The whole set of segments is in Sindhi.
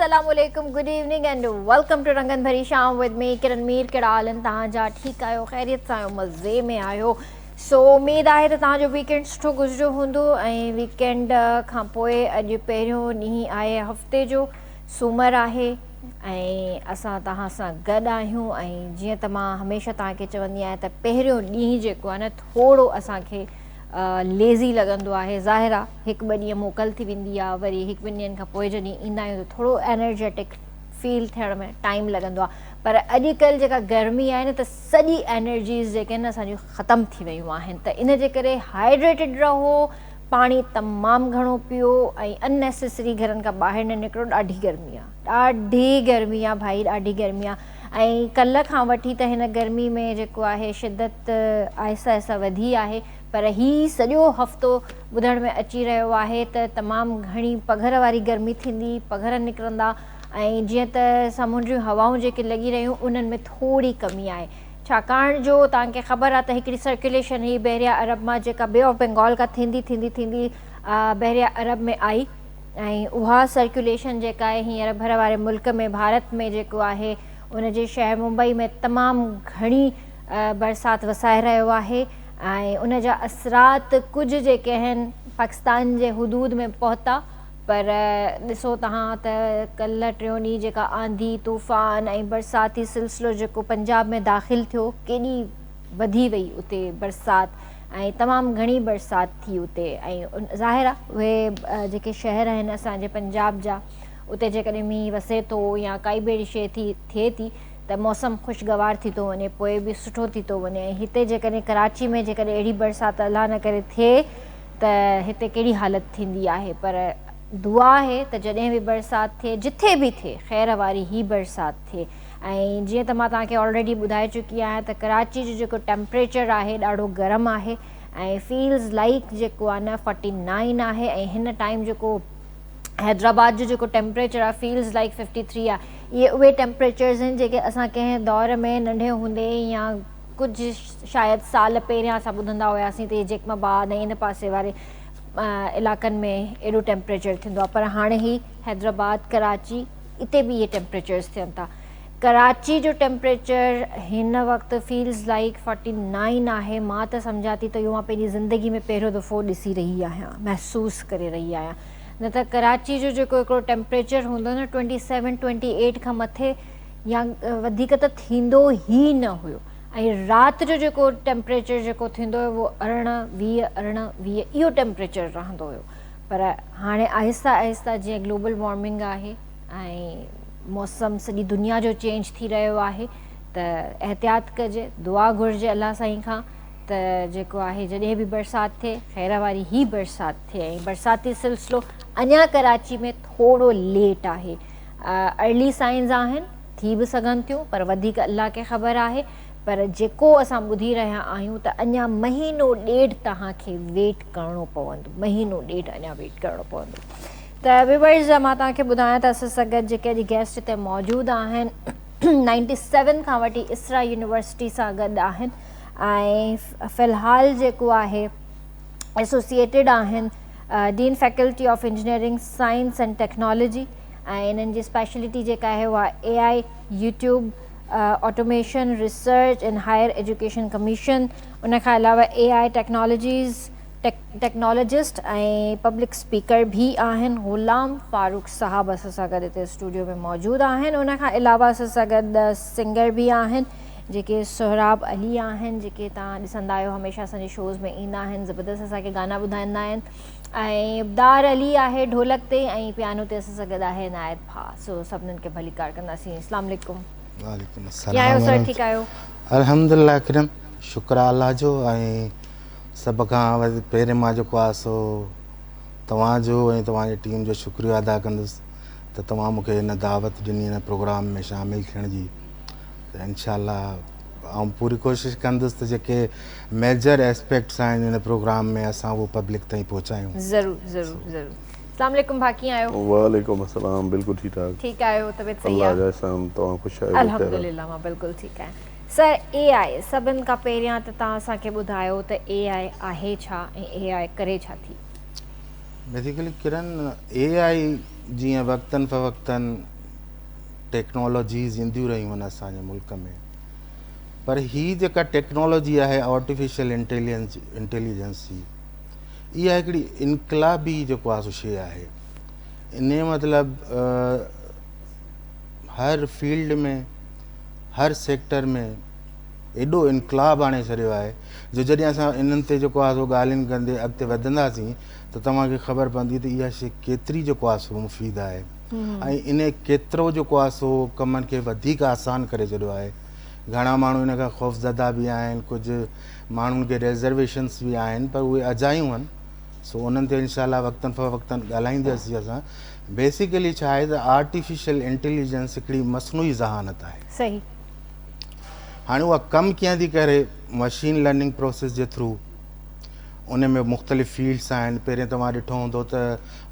السلام عليڪم good evening and welcome to رنگن ڀري شام ود مي ڪرن مير. ڪهڙا حال آهن توهان جا؟ ٺيڪ آهيو، خيريت سان آهيو، مزي ۾ آهيو؟ سو اميد آهي ته توهان جو ويڪينڊ سٺو گذريو هوندو ۽ ويڪينڊ کان پوء اڄ پهريون ڏينهن آهي هفتي جو، سومر آهي ۽ اسان توهان سان گڏ آهيون. ۽ جيئن ته مان هميشه توهان کي چوندي آهيان ته پهريون ڏينهن جيڪو آهي نه ٿورو اسان کي ليزي لڳندو آهي. ظاهر آهي هڪ ٻه ڏينهن موڪل ٿي ويندي آهي، وري هڪ ٻن ڏينهن کان پوء جڏهن ايندا آهيون ته ٿورو انرجيٽڪ فيل ٿيڻ ۾ ٽائيم لڳندو آهي. پر اڄڪلهه جيڪا گرمي آهي نه ته سڄي انرجيز جيڪي آهن اسان جون ختم ٿي ويون آهن، ته ان جي ڪري هائيڊريٽيڊ رهو، پاڻي تمام گهڻو پيو ۽ ان نيسيسري گهرن کان ٻاهر نه نڪرو. ڏاڍي گرمي آهي، ڏاڍي گرمي آهي ڀائي، ڏاڍي گرمي آهي. ۽ ڪلهه کان وٺي ته هن گرمي ۾ جيڪو آهي شدت آهستي آهستي وڌي آهي، پر هي سڄو هفتو ٻڌڻ ۾ اچي رهيو آهي ته تمام گهڻي پگهر واري گرمي ٿيندي، پگهر نڪرندا ۽ جيئن ته سامونڊيون هوائون جيڪي لڳي رهيون انهن ۾ ٿوري ڪمي آهي، ڇاڪاڻ جو توهان کي خبر آهي ته هڪڙي سرڪيوليشن هئي بحريه عرب مان جيڪا بي آف بينگال کان ٿيندي ٿيندي ٿيندي بحريه عرب ۾ آئي ۽ اها سرڪيوليشن جيڪا آهي هينئر ڀر واري ملڪ ۾ ڀارت ۾ جيڪو آهي ان جي شهر ممبئي ۾ تمام گهڻي برسات وسائي رهيو آهي ۽ ان جا اثرات ڪجهه جيڪي آهن پاڪستان جي حدود ۾ پهتا. پر ڏسو توهان ته ڪلهه ٽيون ڏينهن جيڪا آنڌي طوفان ۽ برساتي سلسلو جيڪو پنجاب ۾ داخل ٿيو، ڪيڏي وڌي وئي اتي برسات ۽ تمام گهڻي برسات ٿي اتي. ۽ ظاهر آهي اهي جيڪي شهر آهن اسان جي پنجاب جا، اتي جيڪڏهن مينهن وسي ٿو يا ڪائي به اهڙي شيء ٿي ٿئي ٿي ته موسم خوشگوار ٿي ٿو وڃي، پوء به سٺو ٿي ٿو وڃي. ۽ هتي جيڪڏهن ڪراچي ۾ جيڪڏهن اهڙي برسات الله نه ڪري ٿئي ته هتي ڪهڙي حالت ٿيندي آهي. پر دعا آهي ته جڏهن به برسات ٿئي، جٿي به ٿئي، خير واري هي برسات ٿئي. ۽ جيئن ته مان توهان کي آلريڊي ٻڌائي چڪي آهيان ته ڪراچي جو جيڪو ٽيمپريچر آهي ڏاڍو گرم آهي ۽ فيلز لائيڪ جيڪو آهي نه 49 آهي ۽ هن ٽائيم جيڪو حيدرآباد جو جيڪو ٽيمپريچر آهي فيلز لائيڪ 53 آهي. اهي اهي ٽيمپريچرز آهن جيڪي اسان ڪنهن دور ۾ ننڍي هوندي يا ڪجهه شايد سال پهريان اسان ٻڌندا هياسين ته جيڪب آباد ۽ ان پاسي واري علائقن ۾ ايڏو ٽيمپريچر ٿيندو آهي، پر هاڻي هي حيدرآباد، ڪراچي، اتي به اهي ٽيمپريچرز ٿين ٿا. ڪراچي جو ٽيمپريچر هن وقت فيلز لائيڪ 49 آهي. مان ته سمجهان ٿي ته اهو مان پنهنجي زندگي ۾ پهريون دفعو ڏسي رهي آهيان، محسوس ڪري رهي آهيان. نه ته ڪراچي جو جيڪو هڪڙو ٽيمپريچر هوندو نه 27، 28 کان مٿي يا وڌيڪ ته ٿيندو ئي نه هيو. ۽ رات جو جيڪو ٽيمپريچر جيڪو ٿيندو هيو اهو 18، 20، 18، 20 اهو ٽيمپريچر رهندو هيو. پر هاڻي آهستي آهستي جيئن گلوبل وارمنگ آهي ۽ موسم سڄي دنيا جو چينج ٿي رهيو آهي ته احتياط ڪجي، دعا گهرجي الله سائين کان ته جيڪو آهي جڏهن به برسات ٿئي خير واري هي برسات ٿئي. ۽ برساتي سلسلو اڃا ڪراچي ۾ ٿورو ليٽ آهي، ارلي سائنز آهن، ٿي به سگهن ٿيون، پر وڌيڪ الله کي خبر آهي. پر جيڪو اسان ٻڌي رهيا آهيون ته اڃا مهينو ڏيڍ توهان کي ويٽ ڪرڻو پوندو، مهينو ڏيڍ اڃا ويٽ ڪرڻو پوندو. ته ويورز مان توهان کي ٻڌايان ته اسان سان گڏ جيڪي اڄ گيسٽ هتي موجود آهن 97 کان وٺي اسرا يونيورسٽي سان گڏ آهن ۽ في الحال جيڪو آهي ايسوسيئيٽيڊ آهن dean faculty of engineering science and technology ۽ انهن جي اسپيشلٽي جيڪا آهي اها A I, YouTube, automation, research and higher education commission, ان کان علاوه A I technologies, technologist ۽ public speaker به آهن. غلام فاروق صاحب اسان سان گڏ هتي اسٽوڊيو ۾ موجود آهن. ان کان علاوه اسان سان گڏ سنگر به آهن جيڪي سهراب علي آهن، جيڪي توهان ڏسندا آهيو هميشه اسان جي شوز ۾ ايندا آهن، زبردست اسان کي گانا ٻڌائيندا آهن. ۽ ابدار علي آهي ڍولڪ تي ۽ پيانو تي اسان سان گڏ آهي عنايت ڀاء. سو سڀنن کي ڀليڪار ڪنداسين. اسلام عليڪم. وعليڪم السلام. ڪيئن آهيو سر، ٺيڪ آهيو؟ الحمدلله ڪرم، شڪر آهي الله جو. ۽ سڀ کان پهرين مان جيڪو آهي سو توهان جو ۽ توهان جي ٽيم جو شڪريو ادا ڪندس ته توهان مون کي هن دعوت ڏني هن پروگرام ۾ شامل ٿيڻ جي. ته انشاء الله آئون پوري ڪوشش ڪندس ته جيڪي ميجر اسپيڪٽس آهن هن پروگرام ۾ اسان اهو پبلڪ تائين پهچايون. ضرور ضرور ضرور. اسلام عليڪم ڀاء ڪيئن آهيو؟ وعليڪم السلام بلڪل ٺيڪ ٺاڪ. ٺيڪ آهيو، طبيعت صحيح آهي؟ الله جا احسان، توهان خوش آهيو؟ الحمدلله مان بلڪل ٺيڪ آهيان. سر اي آء سڀن کان پهريان ته توهان اسان کي ٻڌايو ته اي آء آهي ڇا ۽ اي آء ڪري ڇا ٿي؟ بيسيڪلي ڪرن اي آء جيئن وقتن فوقتن ٽيڪنالاجيز اينديون رهيون آهن اسان جي ملڪ ۾ پر هي جيڪا ٽيڪنالاجي آهي آرٽيفيشل انٽيليجنس جي اها هڪڙي انقلابي جيڪو آهي سو شيء آهي ان مطلب هر فيلڊ ۾ هر سيڪٽر ۾ ايڏو انقلاب آڻي ڇڏيو آهي جو جڏهن اسان انهن تي جيڪو آهي سو ڳالهين ڪندي اڳتي وڌنداسين ته توهان کي خبر پوندي ته اها شيء ڪيتري جيڪو آهي سو مفيد آهي ۽ ان ڪيترو جيڪو آهي سو ڪمن کي وڌيڪ آسان ڪري ڇڏيو آهي. گهڻا ماڻهو ان کان خوفزده به آهن، ڪجهه ماڻهن کي ريزرويشنس به آهن پر اهي اجايون آهن سو انهن تي انشاء الله وقتن فوقتن ڳالهائينداسين اسان. بيسيڪلي ڇا آهي ته آرٽيفيشل انٽيليجنس هڪڙي مصنوعي ذهانت آهي. صحيح. هاڻي اها ڪم ڪيئن ٿي ڪري مشين لرننگ پروسيس جي ٿرو ان ۾ مختلف فيلڊس آهن پهرين توهان ڏٺو هوندو ته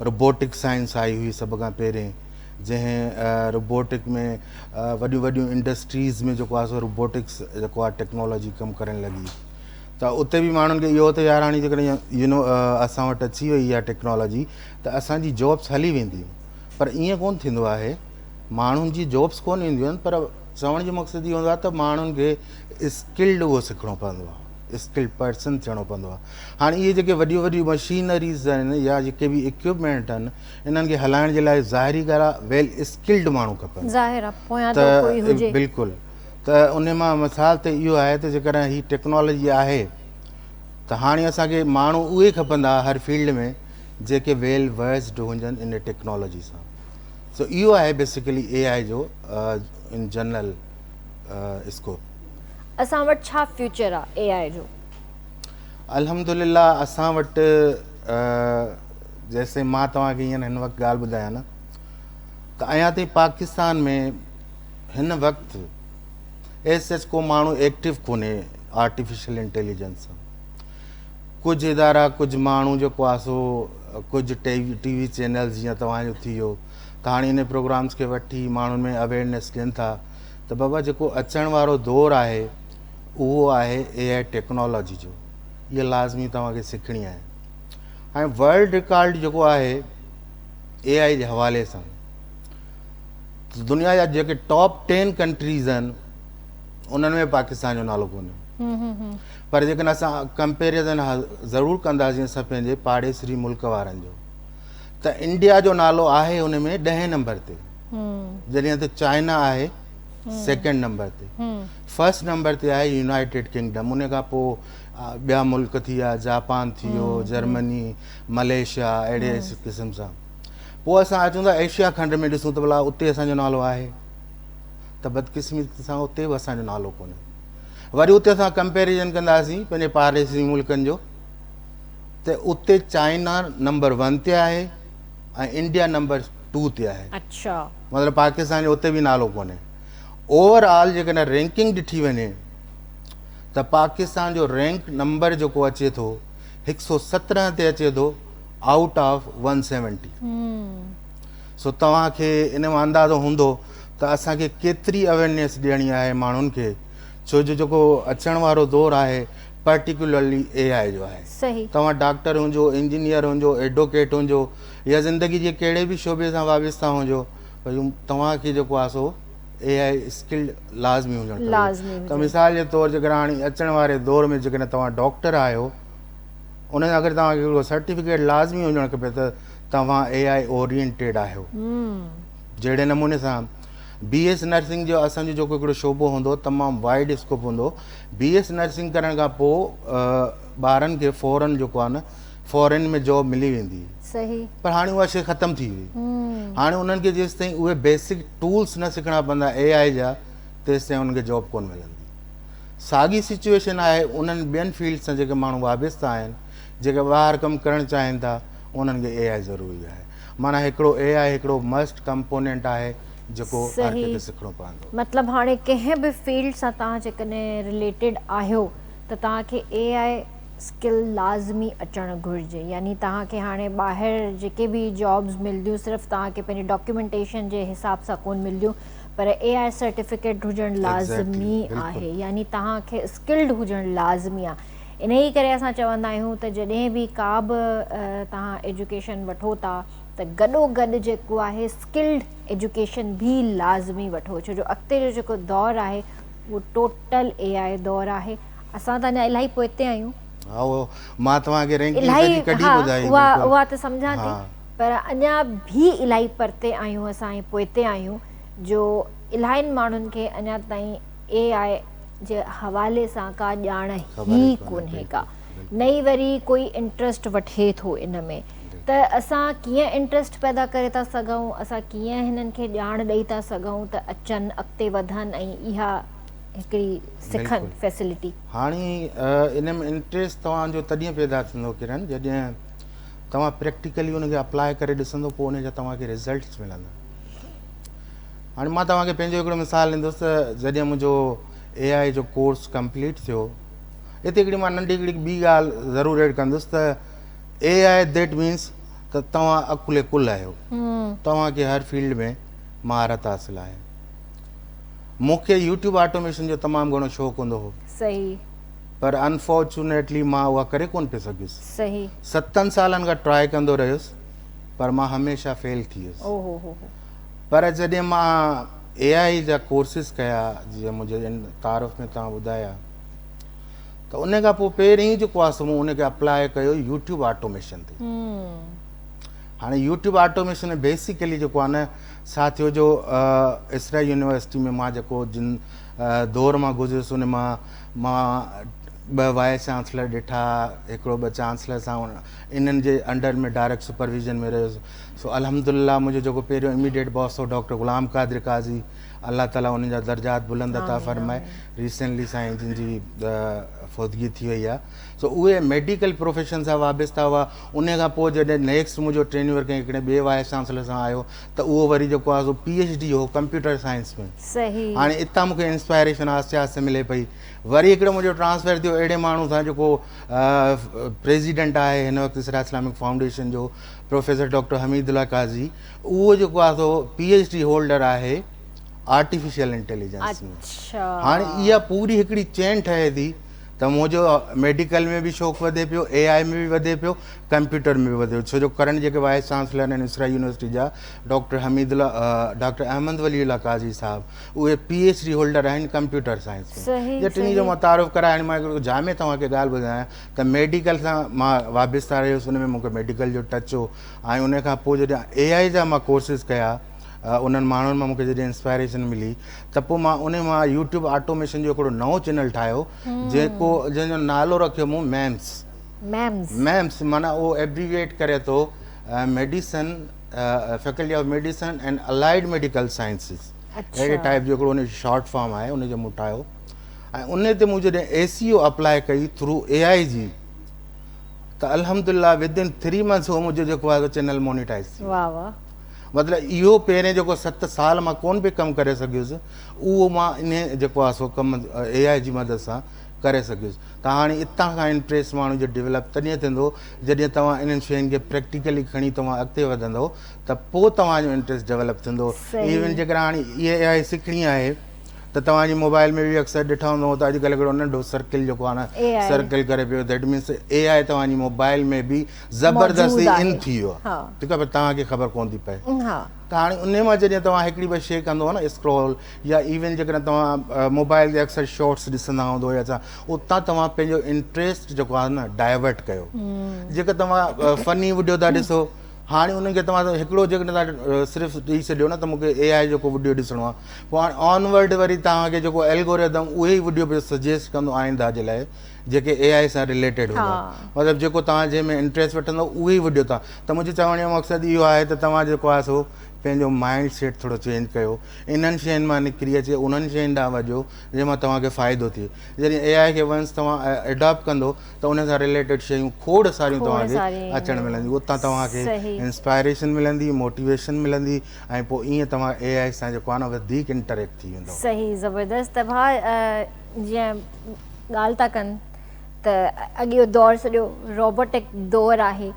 روبوٽڪ سائنس آئي هئي سڀ کان پهرين جنهن روبوٽڪ ۾ وڏيون وڏيون انڊسٽريز ۾ جيڪو آهي سو روبوٽڪس جيڪو آهي ٽيڪنالاجي ڪم ڪرڻ لڳي ته اتي به ماڻهن کي اهو ته يار هاڻي جيڪڏهن يونو اسان وٽ اچي وئي اها ٽيڪنالاجي ته اسان جي جابس هلي وينديون پر ائين ڪون ٿيندو آهي ماڻهن جي جابس ڪون وينديون آهن پر چوڻ جو مقصد اهو هوندو آهي ته ماڻهن کي اسڪلڊ اهو سکڻو پوندو آهي اسڪلڊ پرسن ٿيڻو پوندو آهي هاڻي اهي جيڪي وڏيون وڏيون مشينريز آهن يا جيڪي به اڪوپمينٽ آهن انهن کي هلائڻ جي لاء ظاهري ڳالهه آهي ويل اسڪلڊ ماڻهو کپن ظاهر آهي پويان ته ڪوئي هجي بلڪل ته ان مان مثال ته اهو آهي ته جيڪڏهن هي ٽيڪنالاجي آهي ته هاڻي اسان کي ماڻهو اهي کپندا هر فيلڊ ۾ جيڪي ويل ورسڊ هجن ان ٽيڪنالاجي سان سو اهو آهي بيسيڪلي اي آء جو ان جنرل اسڪوپ. اسان وٽ ڇا فيوچر آ اي آء جو؟ الحمدلله اسان وٽ جيسين مان توهان کي هينئر هن وقت ڳالهه ٻڌايان نه ته اڃا تائين پاڪستان ۾ هن وقت ايس ايچ ڪو ماڻهو ايڪٽو ڪونهي آرٽيفيشل انٽيليجنس سان ڪجهه ادارا ڪجهه ماڻهو جيڪو آهي سو ڪجهه ٽي وي چينلز جيئن توهان جو ٿي ويو ته هاڻي ان پروگرامز کي وٺي ماڻهن ۾ اويئرنيس ڏين ٿا ته بابا جيڪو اچڻ وارو دور آهي اهو آهي اي I technology جو اها لازمي توهان کي سکڻي آهي هاڻي ورلڊ رڪارڊ جيڪو آهي اي آء جي حوالي سان دنيا جا جيڪي ٽاپ ٽين ڪنٽريز آهن انهن ۾ پاڪستان جو نالو ڪونهي پر جيڪڏهن اسان ڪمپيريزن ضرور ڪنداسين اسان پنهنجي پاڙيسري ملڪ وارن جو ته انڊيا جو نالو آهي ان ۾ ڏهين نمبر تي جڏهن ته چائنا آهي سيڪنڊ نمبر تي فرسٽ نمبر تي آهي يونائيٽيڊ ڪنگڊم ان کان پوء ٻيا ملڪ ٿي ويا جاپان ٿي ويو جرمني ملائيشيا اهڙي قسم سان پوء اسان اچون ٿا ايشيا کنڊ ۾ ڏسون ته ڀلا اتي اسان جو نالو آهي ته بدقسمتي سان اتي به اسان جو نالو ڪونهي وري اتي اسان ڪمپيريزن ڪنداسين پنهنجي پاڙيسري ملڪن جو ته اتي چائنا نمبر ون تي آهي ۽ انڊيا نمبر ٽو تي آهي. اڇا. مطلب پاڪستان جو اتي به نالو ڪونهي. اوور آل جيڪڏهن رينڪنگ ڏٺي وڃي ته پاڪستان جو رينڪ نمبر جيڪو اچي ٿو هڪ سو سترهن تي اچي ٿو آئوٽ آف ون سيونٽي. سو توهان کي ان مان اندازو هوندو ته اسان کي ڪيتري اويرنيس ڏيڻي آهي ماڻهن کي ڇو جو جيڪو اچڻ وارو دور آهي پرٽيڪيولرلي اي آء جو آهي. صحيح. توهان ڊاڪٽر هجو، انجنيئر هجو، ايڊوڪيٽ هجو يا زندگي جي ڪهڙي به شعبي سان وابسته هجو پر توهان کي جيڪو آهي سو اي آء اسڪلڊ لازمي هجڻ کپي. لازمي ته هجي. مثال جي طور جيڪڏهن هاڻي اچڻ واري دور ۾ جيڪڏهن توهان ڊاڪٽر آهيو ان سان گڏ توهان کي هڪڙو سرٽيفڪيٽ لازمي هجڻ کپي ته توهان اي آء اورينٽيڊ آهيو. جهڙي نموني سان بي ايس نرسنگ جو اسان جو جيڪو هڪڙو شعبو هوندو هو تمام وائيڊ اسڪوپ هوندو هو بي ايس نرسنگ ڪرڻ کان پوء ٻارن کي فورن جيڪو آهي نه فارين ۾ جاب ملي ويندي صحيح پر هاڻي اها شي ختم ٿي وئي هاڻي انهن کي جيستائين اهي بيسڪ ٽولس نه سکڻا پوندا اي آء جا تيستائين انهن کي جاب ڪونه ملندي ساڳي سچويشن آهي انهن ٻين فيلڊ سان جيڪي ماڻهو وابسته آهن جيڪي ٻاهر ڪم ڪرڻ چاهين ٿا انهن کي اي آء ضروري آهي معنيٰ هڪڙو اي آء هڪڙو مسٽ ڪمپونينٽ آهي جيڪو هر ڪنهن کي سکڻو پوندو. مطلب هاڻي ڪنهن به فيلڊ سان توهان جيڪڏهن رليٽيڊ آهيو ته توهان کي اي آء اسڪل لازمي اچڻ گهرجي يعني توهان کي هاڻي ٻاهر جيڪي به جابز ملديون صرف توهان کي پنهنجي ڊاڪيومينٽيشن جي حساب سان ڪون ملديون پر اي آء سرٽيفڪيٽ هجڻ لازمي آهي يعني توهان کي اسڪلڊ هجڻ لازمي آهي انهي ڪري اسان چوندا آهيون ته جڏهن به ڪا به توهان ايجوڪيشن وٺو ٿا ته ته گڏو گڏ جيڪو آهي اسڪلڊ ايجوڪيشن به لازمي وٺو ڇو جو اڳتي جو جيڪو دور آهي اهو ٽوٽل اي آء دور آهي اسان ته اڃا الاهي پوئتي آهيون. ها اهو مان توهان کي رينڪنگ سڄي ڪڍي ٻڌائي ها اها ته سمجهان ٿي پر اڃا به الاهي پرتي آهيون اسان ۽ پوئتي آهيون جو الاهين ماڻهن کي اڃا تائين اي آء جي حوالي سان ڪا ڄاڻ ئي ڪونهي ڪا نه ئي وري ڪوئي انٽرسٽ وٺي ٿو ان ۾ ته اسان ڪيئن انٽرسٽ پيدا ڪري ٿا سگهون اسان ڪيئن هنن کي ڄاڻ ڏئي ٿا سگهون ته اچن اڳتي وڌن ۽ اها هڪڙي سکن فيسلٽي. هاڻي ان ۾ انٽريسٽ توهان جو تڏهن پيدا ٿيندو ڪرن جڏهن توهان پريڪٽيڪلي ان کي اپلاء ڪري ڏسندو پوء ان جا توهان کي رزلٽس ملندا. هاڻي مان توهان کي پنهنجو هڪڙو مثال ڏيندس ته جڏهن منهنجو اي آء جو ڪورس ڪمپليٽ ٿيو هتي هڪڙي مان ننڍي هڪڙي ٻي ڳالهه ضرور ايڊ ڪندس ته اي آء that means ته توهان عقل ڪل آهيو توهان کي هر فيلڊ ۾ مهارت حاصل آهي مون کي يوٽيوب آٽوميشن جو تمام گهڻو شوق هوندو هو صحيح پر انفارچونيٽلي مان اها ڪري ڪونه پئي سگهيس صحيح ستن سالن کان ٽرائي ڪندو رهيس پر مان هميشه فيل ٿي ويس پر جڏهن مان اي آء جا ڪورسز ڪيا جيئن منهنجي تعارف ۾ توهان ٻڌايا ته ان کان پوء پهرين جيڪو آهي سو مون ان کي اپلاء ڪيو يوٽيوب آٽوميشن تي هاڻي يوٽيوب آٽوميشن ۾ بيسيڪلي جيڪو آهي نه ڇا ٿيو جو اسرا يونيورسٽي ۾ مان جيڪو جن دور مان گذريس ان مان مان ٻه وائيس چانسلر ڏٺا هڪڙو ٻه چانسلر سان انهن جي انڊر ۾ ڊائريڪٽ سپرويزن ۾ رهيس سو الحمد لله منهنجو جيڪو پهريون اميڊيٽ باس هو ڊاڪٽر غلام قادر قاضي الله تعالي انهن جا درجات بلند عطا فرمائي ريسينٽلي سائين جن جي فوتگي ٿي وئي آهي سو اهي ميڊيڪل پروفيشن سان وابسته هئا ان کان پوء جڏهن نيڪسٽ منهنجو ٽينيور ڪنهن هڪڙي ٻئي وائيس چانسلر سان آيو ته اهو وري جيڪو آهي سو پي ايڇ ڊي هو ڪمپيوٽر سائنس ۾ هاڻي اتان مونکي انسپائريشن آهستي آهستي ملي پئي وري هڪڙو منهنجو ٽرانسفر ٿيو اهڙي ماڻهو سان جيڪو پريزيڊنٽ آهي هن وقت اسرا اسلامڪ فائونڊيشن جو پروفيسر ڊاڪٽر حميد الله قاضي اهو جيڪو آهي سو پي ايڇ ڊي هولڊر آهي آرٽيفيشل انٽيليجنس ۾ هاڻي اها پوري هڪڙي چين ٺهي ٿي ته منهنجو ميڊيڪل ۾ به شوق وڌي پيو اي آء ۾ به وڌي پيو ڪمپيوٽر ۾ به وڌي پيو ڇو جو ڪرنٽ جيڪي وائيس چانسلر آهن اسرا يونيورسٽي جا ڊاڪٽر حميد الله ڊاڪٽر احمد ولي الله قاضي صاحب اهي پي ايڇ ڊي هولڊر آهن ڪمپيوٽر سائنس ۾ جي ٽنهي جو مان تعارف ڪرايان هاڻي مان هڪڙو جامع توهان کي ڳالهه ٻڌايان ته ميڊيڪل سان مان وابسته رهيس ان ۾ مون کي ميڊيڪل جو ٽچ هو ۽ ان کان پوء جڏهن اي آء جا مان ڪورسز ڪيا انهن ماڻهن مان مون کي جڏهن انسپائريشن ملي ته پوء مان ان مان يوٽيوب آٽوميشن جو هڪڙو نئون چينل ٺاهيو جيڪو جنهن جو نالو رکيو مون ميمس ميمس معنيٰ اهو ايبريويٽ ڪري ٿو medicine faculty of medicine and allied medical sciences اهڙي ٽائپ جو هڪڙو ان جو شارٽ فارم آهي ان جو مون ٺاهيو ۽ ان تي مون جڏهن اي سي او اپلاء ڪئي ٿرو اي آء جي ته الحمدلله ود ان 3 منٿس هو منهنجو جيڪو آهي چينل مونيٽائز ٿي ويو. واه مطلب اهو پهرين جيڪو 7 سال مان ڪون به ڪم ڪري سگهيس اهو مان ان جيڪو آهي سو ڪم اي آء جي مدد سان ڪري سگهيس ته هاڻي اتان کان انٽريسٽ ماڻهو جو ڊيولپ تڏهن ٿيندو جڏهن توهان انهن شين کي پريڪٽيڪلي کڻي توهان اڳتي وڌندو ته پوء توهان جو انٽريسٽ ڊيولپ ٿيندو. ايون جيڪڏهن هاڻي اي آء سکڻي آهي ته توهان جي موبائل ۾ به اڪثر ڏٺا هوندو ته اڄڪلهه هڪڙو ننڍو سرڪل جيڪو آهي نه سرڪل ڪري پيو that means اي آء توهان جي موبائل ۾ به زبردستي ان ٿي ويو آهي ٺيڪ آهي پر توهان کي خبر ڪونه ٿي پئي ته هاڻي انهي مان جڏهن توهان هڪڙي ٻه شي ڪندو نه اسڪرول يا ايون جيڪڏهن توهان موبائل تي اڪثر شارٽس ڏسندا هوندو يا ڇا اتان توهان پنهنجو انٽريسٽ جيڪو آهي نه ڊائيورٽ ڪيو جيڪا توهان فني وڊيو ٿا ڏسو هاڻي انهن کي توهان هڪڙو جيڪڏهن توهان صرف ڏئي ڇڏيو نه ته مونکي اي آء جيڪو وڊيو ڏسڻو آهي پوء هاڻي آنورڊ وري توهان کي جيڪو الگوريدم اهي ئي وڊيو پيو سجيسٽ ڪندو آئنده جي لاء جيڪي اي آء سان رليٽيڊ هوندا مطلب جيڪو توهان جنهن ۾ انٽريسٽ وٺندو اهي ئي وڊيو توهان ته منهنجو چوڻ جو مقصد اهو آهي ته توهان جيڪو آهي سو پنهنجو مائنڊ سيٽ ٿورو چينج ڪيو انهن شين مان نڪري اچي انهن شين ڏانهن وڃو جنهن مان توهان کي فائدو ٿئي جڏهن اي آء کي ونس توهان اڊاپٽ ڪندو ته ان سان رليٽيڊ شيون کوڙ ساريون توهان کي اچڻ ملنديون اتان توهان کي انسپائريشن ملندي موٽيويشن ملندي ۽ پوء ائين توهان اي آء سان جيڪو آهي نه وڌيڪ انٽريڪٽ ٿي ويندو. صحيح زبردست ته ڀاء جيئن ڳالهه ٿا ڪن ته اڳيو دور سڄو روبوٽڪ دور آهي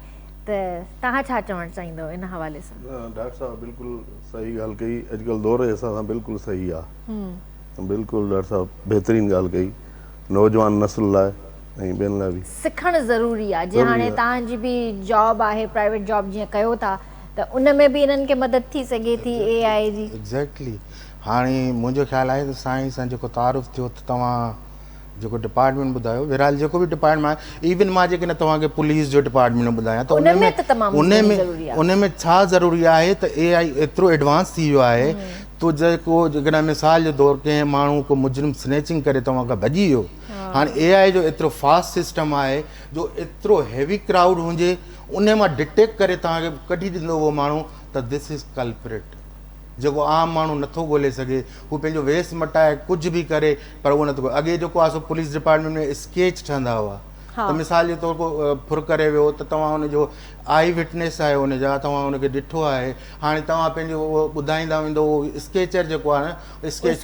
ته توهان ڇا چوڻ چاهيندو ان حوالي سان؟ نه ڊاڪٽر صاحب بلڪل صحيح ڳالهه ڪئي اڄڪلهه دور جي حساب سان بلڪل صحيح آ بلڪل ڊاڪٽر صاحب بهترين ڳالهه ڪئي نوجوان نسل لاء ۽ ٻين لاء به. سکڻ ضروري آ جيئن هاڻي توهان جي به جاب آهي پرائيويٽ جاب جيئن ڪيو ٿا ته ان ۾ به انهن کي مدد ٿي سگهي ٿي اي آء جي. ايگزيڪٽلي هاڻي منهنجو خيال آهي ته سائنس سان جيڪو تعارف ٿيو ته توهان جيڪو ڊپارٽمينٽ ٻڌايو بهرحال جيڪو به ڊپارٽمينٽ آهي ايون مان جيڪڏهن توهان کي پوليس جو ڊپارٽمينٽ ٻڌايان ته ان ۾ ان ۾ ان ۾ ڇا ضروري آهي ته اي آء ايترو ايڊوانس ٿي ويو آهي تو جيڪو جيڪڏهن مثال جي طور ڪنهن ماڻهو ڪو مجرم سنيچنگ ڪري توهان کان ڀڄي ويو هاڻي اي آء جو ايترو فاسٽ سسٽم آهي جو ايترو هيوي ڪرائوڊ هجي ان مان ڊٽيڪٽ ڪري توهان کي ڪڍي ڏيندو اهو ماڻهو ته دس از ڪلپرٽ جيڪو عام ماڻهو نٿو ڳولي سگهي هو پنهنجو ويس مٽائي ڪجهه به ڪري پر اهو نٿو ڪري اڳي جيڪو آهي سو پوليس ڊپارٽمينٽ ۾ اسڪيچ ٺهندا هئا ته مثال جي طور ڪو ڦر ڪري ويو ته توهان ان جو آئي وٽنيس آهيو ان جا توهان ان کي ڏٺو آهي هاڻي توهان پنهنجو اهو ٻڌائيندا ويندو اهو اسڪيچر جيڪو آهي نه اسڪيچ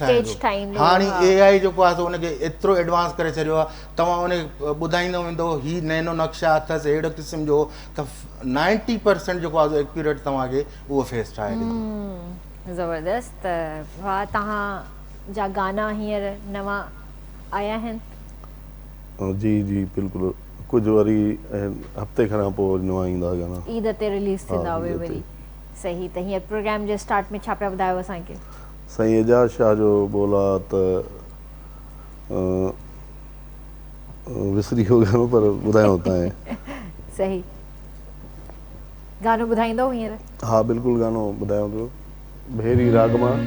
ٺاهيندو هاڻي اي آئي جيڪو آهي سو ان کي ايترو ايڊوانس ڪري ڇڏيو آهي توهان ان کي ٻڌائيندا ويندو هي نينو نقشا اٿس اهڙي قسم جو ته 90% جيڪو آهي سو ايڪيوريٽ توهان کي اهو فيس ٺاهي ڏيندو. زبردست واھ توهان جا گانا هينئر نوان آيا آهن. جي جي بلڪل ڪجهه وري هفتي کن کان پوء وري نوان ايندا گانا. عيد تي رليز ٿيندا اهي وري صحيح ته هينئر پروگرام جي اسٽارٽ ۾ ڇا پيا ٻڌايو اسان کي. سائين اعجاز شاهه جو ٻول آ ته وسري ويو گانو پر ٻڌايان ٿو تانکي. صحيح گانو ٻڌائيندؤ هينئر؟ ها بلڪل گانو ٻڌايان ٿو ڀيري راڳ مان.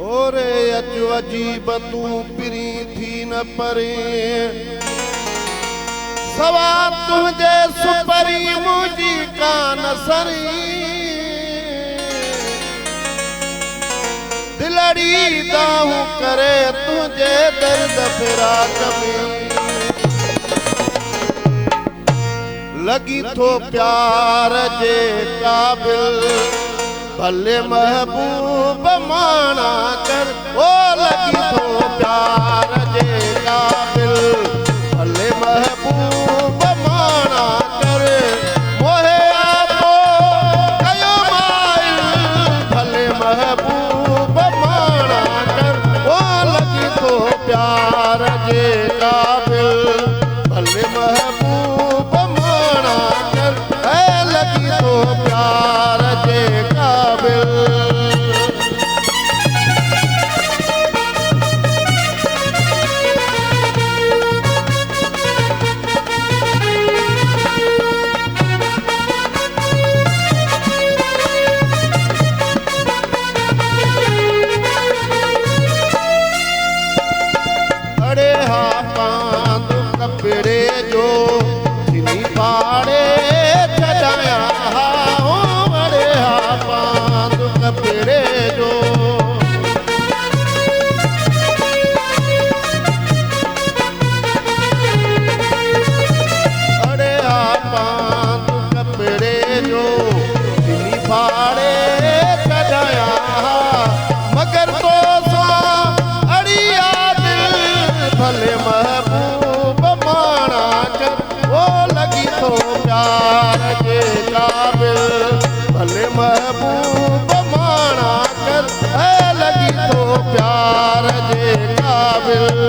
اوري اچ عجيب تون پرين ٿي نه پرين سوا تنهنجي سپرين منهنجي ڪانه سرين دلڙي دانهون ڪري تنهنجي درد فراق ۾. لڳين ٿو پيار جي قابل ڀلي محبوب ماڻا ڪر او لڳين ٿو پيار جي قابل ڀلي محبوب ماڻا ڪر موهي آپو ڪيو مائل ڀلي محبوب ماڻا ڪر او لڳين ٿو پيار جي قابل ڀلي محبوب ماڻا ڪر اي لڳين ٿو پيار جي قابل. اڙي ها پاند ڪپڙي جو ڇني ڦاڙي ڇڏايان ها هو اڙي ها پاند ڪپڙي جو. اڙي ها پاند ڪپڙي جو ڇني ڦاڙي ڇڏايان ها مگر توسان اڙي آ دل ڀلي محبوب ماڻا ڪر او لڳي ٿو پيار جي قابل ڀلي محبوب ماڻا ڪر اي لڳي ٿو پيار جي قابل.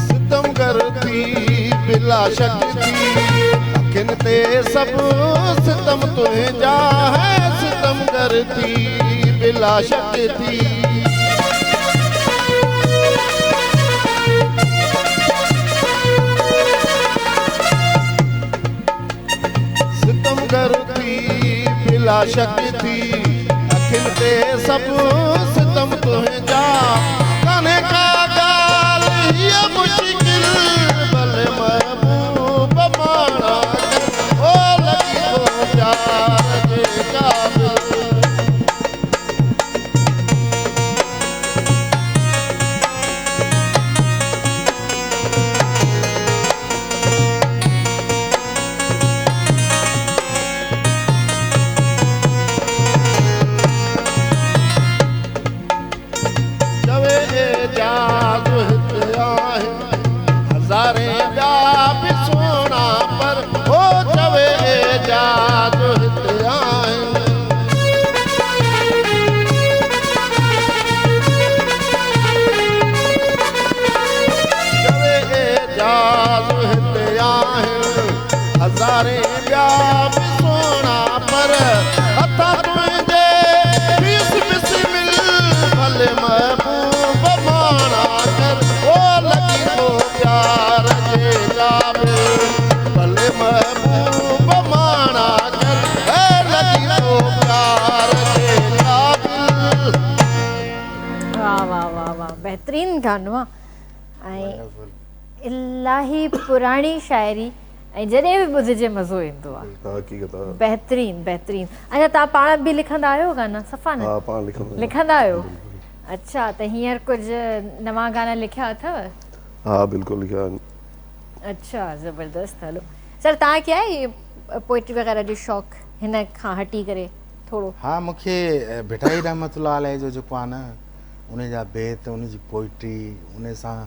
ستمگر ٿي بلا شڪ ٿي اکين تي سڀ ستم تنهنجا هي ستمگر ٿي بلا شڪ ٿي. ستمگر ٿي بلا شڪ ٿي اکين تي سڀ ستم تنهنجا ڪانهي ڪا ڳالهه. هيء مشڪل ڀلي محبوب ماڻا ڪر او لڳي ٿو پيار جي قابل. چوي اعجاز هت آهن هزارين ٻيا به سهڻا پر هو چوي اعجاز هت آهن. چوي اعجاز هت آهن هزارين ٻيا به سهڻا پر هٿان تنهنجي ٿيس بسمل ڀلي محبوب ماڻا ڪر او لڳي ٿو پيار جي قابل ڀلي محبوب ماڻا ڪر هي لڳي ٿو پيار جي قابل. واه واه واه واه بهترين گانو آ ۽ الاهي پراڻي شاعري ۽ جڏهن به ٻڌجي مزو ايندو آ. حقيقت آ. بهترين بهترين اڇا توهان پاڻ به لکندا آهيو گانا صفا نه ها پاڻ لکندا آهيون. لکندا آهيو اڇا ته هينئر ڪجهه نوان گانا لکيا اٿو؟ ها بلڪل لکيا آهن. اڇا زبردست هلو سر توهان کي آهي پوئٽري وغيره جو شوق هن کان هٽي ڪري ٿورو؟ ها مونکي ڀٽائي رحمت الله عليه جو جيڪو آهي نه ان جا بيت ان جي پوئٽري ان سان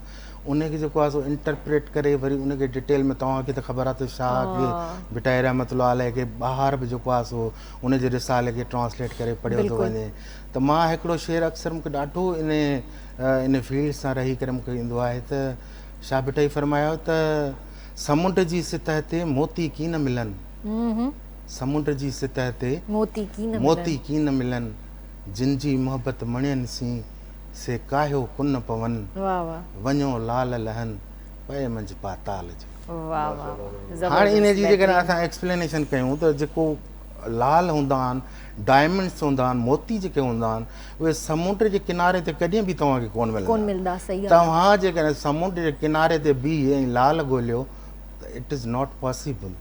ان کي جيڪو آهي سو انٽرپريٽ ڪري وري ان کي ڊيٽيل ۾ توهان کي ته خبر آهي ته شاهه کي ڀٽائي رحمت الله عليه کي ٻاهر به جيڪو آهي سو ان جي رسالي کي ٽرانسليٽ ڪري پڙهيو ٿو وڃي ته مان هڪڙو شعر اڪثر مونکي ڏاڍو ان ان فيلڊ سان رهي ڪري مونکي ايندو آهي ته شاهه ڀٽائي فرمايو ته سمنڊ جي سطح تي موتي ڪين ملن سمنڊ جي سطح تي موتي ڪين ملن جن جي محبت مڻين سين، سي ڪاهيو ڪن پون. وڃو لال لهن، پئي منجهه پاتال جي. هاڻي انهي جي جيڪڏهن اسان ايڪسپلينيشن ڪيون ته جيڪو لال هوندا آهن، ڊائمنڊس هوندا آهن، موتي جيڪي هوندا آهن، اهي سمنڊ جي ڪناري تي ڪڏهن به توهان کي ڪونه ملندا. توهان جيڪڏهن سمنڊ جي ڪناري تي بيهي ۽ لال ڳوليو ته it is not possible.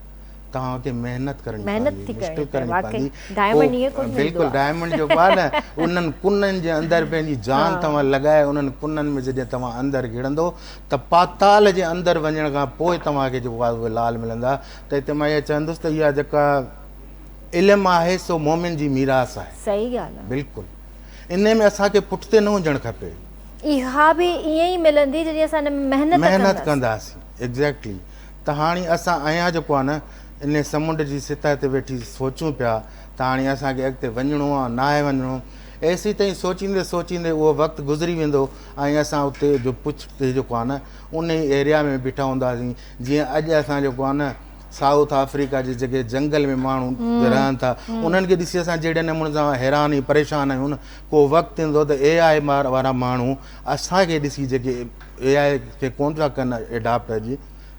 توهان کي محنت ڪرڻي پوندي مشڪل ڪرڻي پوندي بلڪل ڊائمنڊ جيڪو آهي نه انهن ڪنن جي اندر پنهنجي جان توهان لڳائي انهن ڪنن ۾ جڏهن توهان اندر گهڙندو ته پاتال جي اندر وڃڻ کان پوء توهان کي جيڪو آهي اهي لال ملندا ته هتي مان اها چوندس ته اها جيڪا علم آهي سو مومن جي ميراث آهي صحيح ڳالهه آهي بلڪل ان ۾ اسان کي پٺتي نه هجڻ کپي اها به ائين ئي ملندي جڏهن اسان محنت محنت ڪنداسين ايگزيڪٽلي ته هاڻي اسان اڃا جيڪو آهي نه انهي سمنڊ جي سطح تي ويٺي سوچون پيا ته هاڻي اسان کي اڳتي وڃڻو آهي ناهي وڃڻو. ايسيتائين سوچيندي سوچيندي اهو وقت گذري ويندو ۽ اسان اتي جو پڇ تي جيڪو آهي نه انهي ايريا ۾ بيٺا هونداسين جيئن اڄ اسان جيڪو آهي نه سائوٿ آفريڪا جي جيڪي جنگل ۾ ماڻهو رهن ٿا انهن کي ڏسي اسان جهڙي نموني سان حيران ۽ پريشان آهيون نه ڪو وقت ايندو ته اي آء وارا ماڻهو اسان کي ڏسي جيڪي اي آء کي ڪونه ٿا ڪن اڊاپٽ اڄ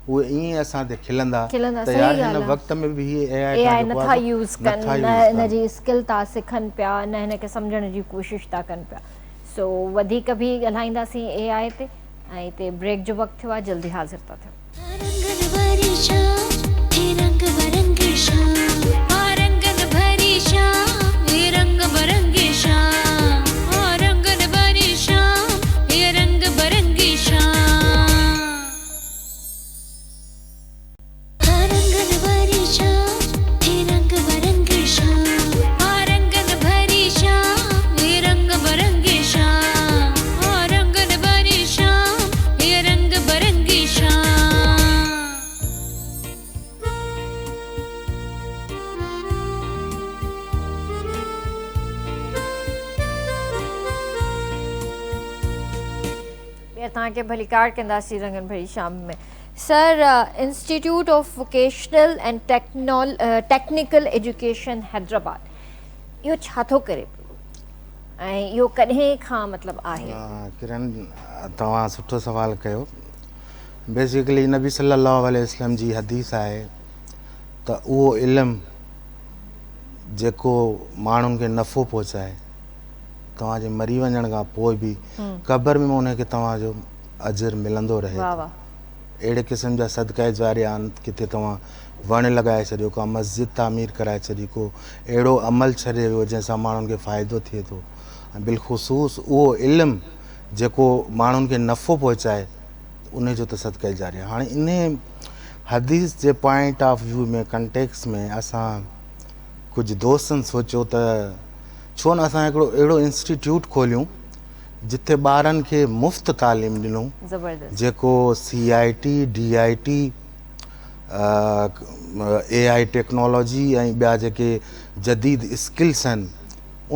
اهي ائين اسان تي کلندا ته يار هن وقت ۾ به هي اي آء اي آء نٿا يوز ڪن نه ان جي اسڪل ٿا سکن پيا نه هن کي سمجهڻ جي ڪوشش ٿا ڪن پيا سو وڌيڪ به ڳالهائينداسين اي آء تي ۽ هتي بريڪ جو وقت ٿيو آهي جلدي حاضر ٿا ٿيون. رنگن ڀري شام هي رنگ برنگي شام. ها رنگن ڀري شام هي رنگ برنگي شام. ها رنگن ڀري شام هي رنگ برنگي شام. ها رنگن ڀري شام هي رنگ برنگي شام. ها رنگن ڀري شام هي رنگ برنگي شام. ها رنگن ڀري شام هي رنگ برنگي شام. ٻيهر توهان کي ڀليڪار ڪنداسين رنگن ڀري شام ۾. Sir institute of vocational and technical education Hyderabad اهو ڇا ٿو ڪري پيو ۽ اهو ڪڏهن کان مطلب آهي؟ ڪرن توهان سٺو سوال ڪيو بيسيڪلي نبي صلي الله عليه وسلم جي حديث آهي ته اهو علم جيڪو ماڻهن کي نفعو پهچائي توهان جي مري وڃڻ کان پوء به قبر ۾ ان کي توهان جو اجر ملندو رهي ٿو. اهڙي قسم جا صدقه جاريه آهن، ڪٿي توهان وڻ لڳائي ڇڏيو، ڪا مسجد تعمير ڪرائي ڇڏي، ڪو اهڙو عمل ڇڏي ويو جنهن سان ماڻهن کي فائدو ٿئي ٿو ۽ بالخصوص اهو علم جيڪو ماڻهن کي نفعو پهچائي انهي جو ته صدقه جاريه. هاڻي انهي حديث جي پوائنٽ آف ويو ۾ ڪنٽيڪس ۾ اسان ڪجهه دوستن سوچيو ته ڇو نه اسان هڪڙو اهڙو انسٽيٽيوٽ کوليون جتي ٻارن کي مفت تعليم ڏنو جيڪو C I T, D I T, A I technology ۽ ٻيا جيڪي جديد اسڪلس آهن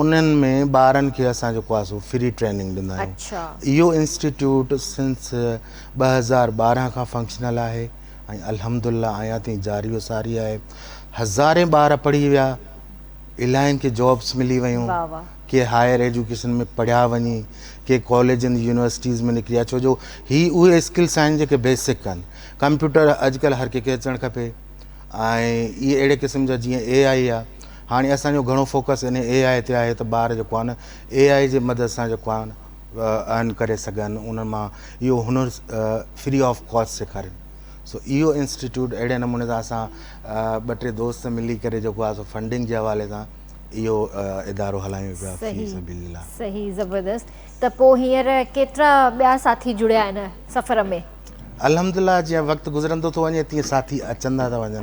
انهن ۾ ٻارن کي اسان جيڪو آهي سو فري ٽريننگ ڏيندا آهيون. اهو انسٽيٽيوٽ سنس 2012 کان فنڪشنل آهي ۽ الحمدلله اڃا تائين جاري و ساري آهي. هزارين ٻار پڙهي ويا. الاهين کي جابس ملي ويون، ڪي هائر ايجوڪيشن ۾ پڙهيا وڃي، ڪي ڪاليجن يونيورسٽيز ۾ نڪري آيا ڇو جو هي اهي اسڪلس آهن جيڪي بيسڪ آهن. ڪمپيوٽر اڄڪلهه هر ڪنهن کي اچڻ کپي ۽ اهي اهڙي قسم جا جيئن اي آئي آهي هاڻي اسان جو گهڻو فوڪس ان اي آئي تي آهي ته ٻار جيڪو آهي نه اي آئي جي مدد سان جيڪو آهي نه ارن ڪري سگهن انهن مان اهو هنر فري آف ڪاسٽ سيکارين. سو اهو انسٽيٽيوٽ اهڙي نموني سان اسان ٻه ٽي دوست ملي ڪري جيڪو آهي سو فنڊنگ جي حوالي سان اهو ادارو هلايون پيا في سبيل الله. صحيح زبردست ته پوء هينئر ڪيترا ٻيا ساٿي جڙيا آهن سفر ۾؟ الحمدلله جيئن وقت گذرندو ٿو وڃي تيئن ساٿي اچندا ٿا وڃن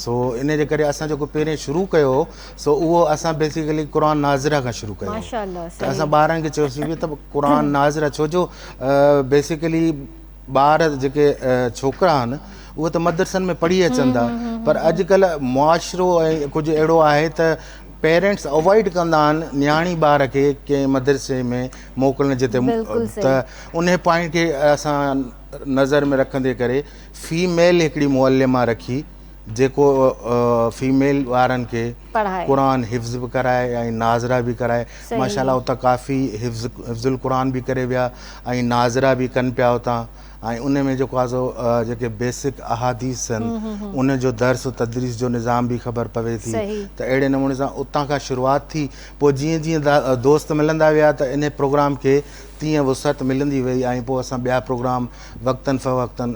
سو ان جي ڪري اسان جيڪو پهرين شروع ڪيو هو سو اهو اسان بيسيڪلي قرآن ناظره کان شروع ڪيو هو ته اسان ٻارن کي چيوسين ته قرآن ناظره ڇو جو بيسيڪلي ٻار جيڪي ڇوڪرا آهن اهي ته مدرسن ۾ پڙهي اچن ٿا پر اڄڪلهه معاشرو ۽ ڪجهه اهڙو آهي ته پيرنٽس اوائڊ ڪندا آهن نياڻي ٻار کي ڪنهن مدرسي ۾ موڪلڻ جتي ته ان پوائنٽ کي اسان نظر ۾ رکندي ڪري فيميل هڪڙي معلمه رکي جيڪو فيميل ٻارن کي قرآن حفظ به ڪرائي ۽ ناظره به ڪرائي ماشاء الله اتان ڪافي حفظ حفظ القرآن به ڪري ويا ۽ ناظره به ڪن پيا اتان ۽ ان ۾ جيڪو آهي سو جيڪي بيسڪ احاديث آهن ان جو درس و تدريس جو نظام به خبر پوي ٿي ته اهڙي نموني سان اتان کان شروعات ٿي پوء جيئن جيئن دوست ملندا ويا ته ان پروگرام کي تيئن وسعت ملندي وئي ۽ پوء اسان ٻيا پروگرام وقتن فوقتن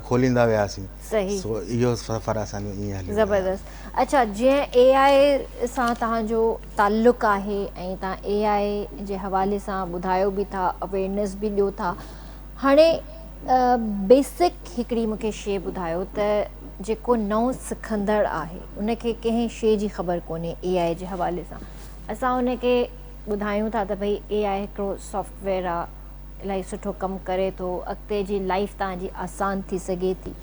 کوليندا وياسين. صحيح. سو اهو سفر اسان جو ائين هليو رهيو. زبردست اڇا جيئن اي آء سان توهان جو تعلق آهي ۽ توهان اي آء جي حوالي سان ٻڌايو به ٿا اويرنيس به ڏيو ٿا هاڻي بيسڪ هڪڙي مونکي شي ٻڌايو ته جيڪو نئون سکندڙ آهي ان کي ڪنهن شي جي خبر ڪونهي اي آء جي حوالي سان اسان ان کي ٻڌايون ٿا ته ڀئي اي آء هڪڙو سافٽ ويئر آ الاهي سٺو ڪم ڪري ٿو اڳتي جي لائيف توهان جي آسان ٿي سگهي ٿي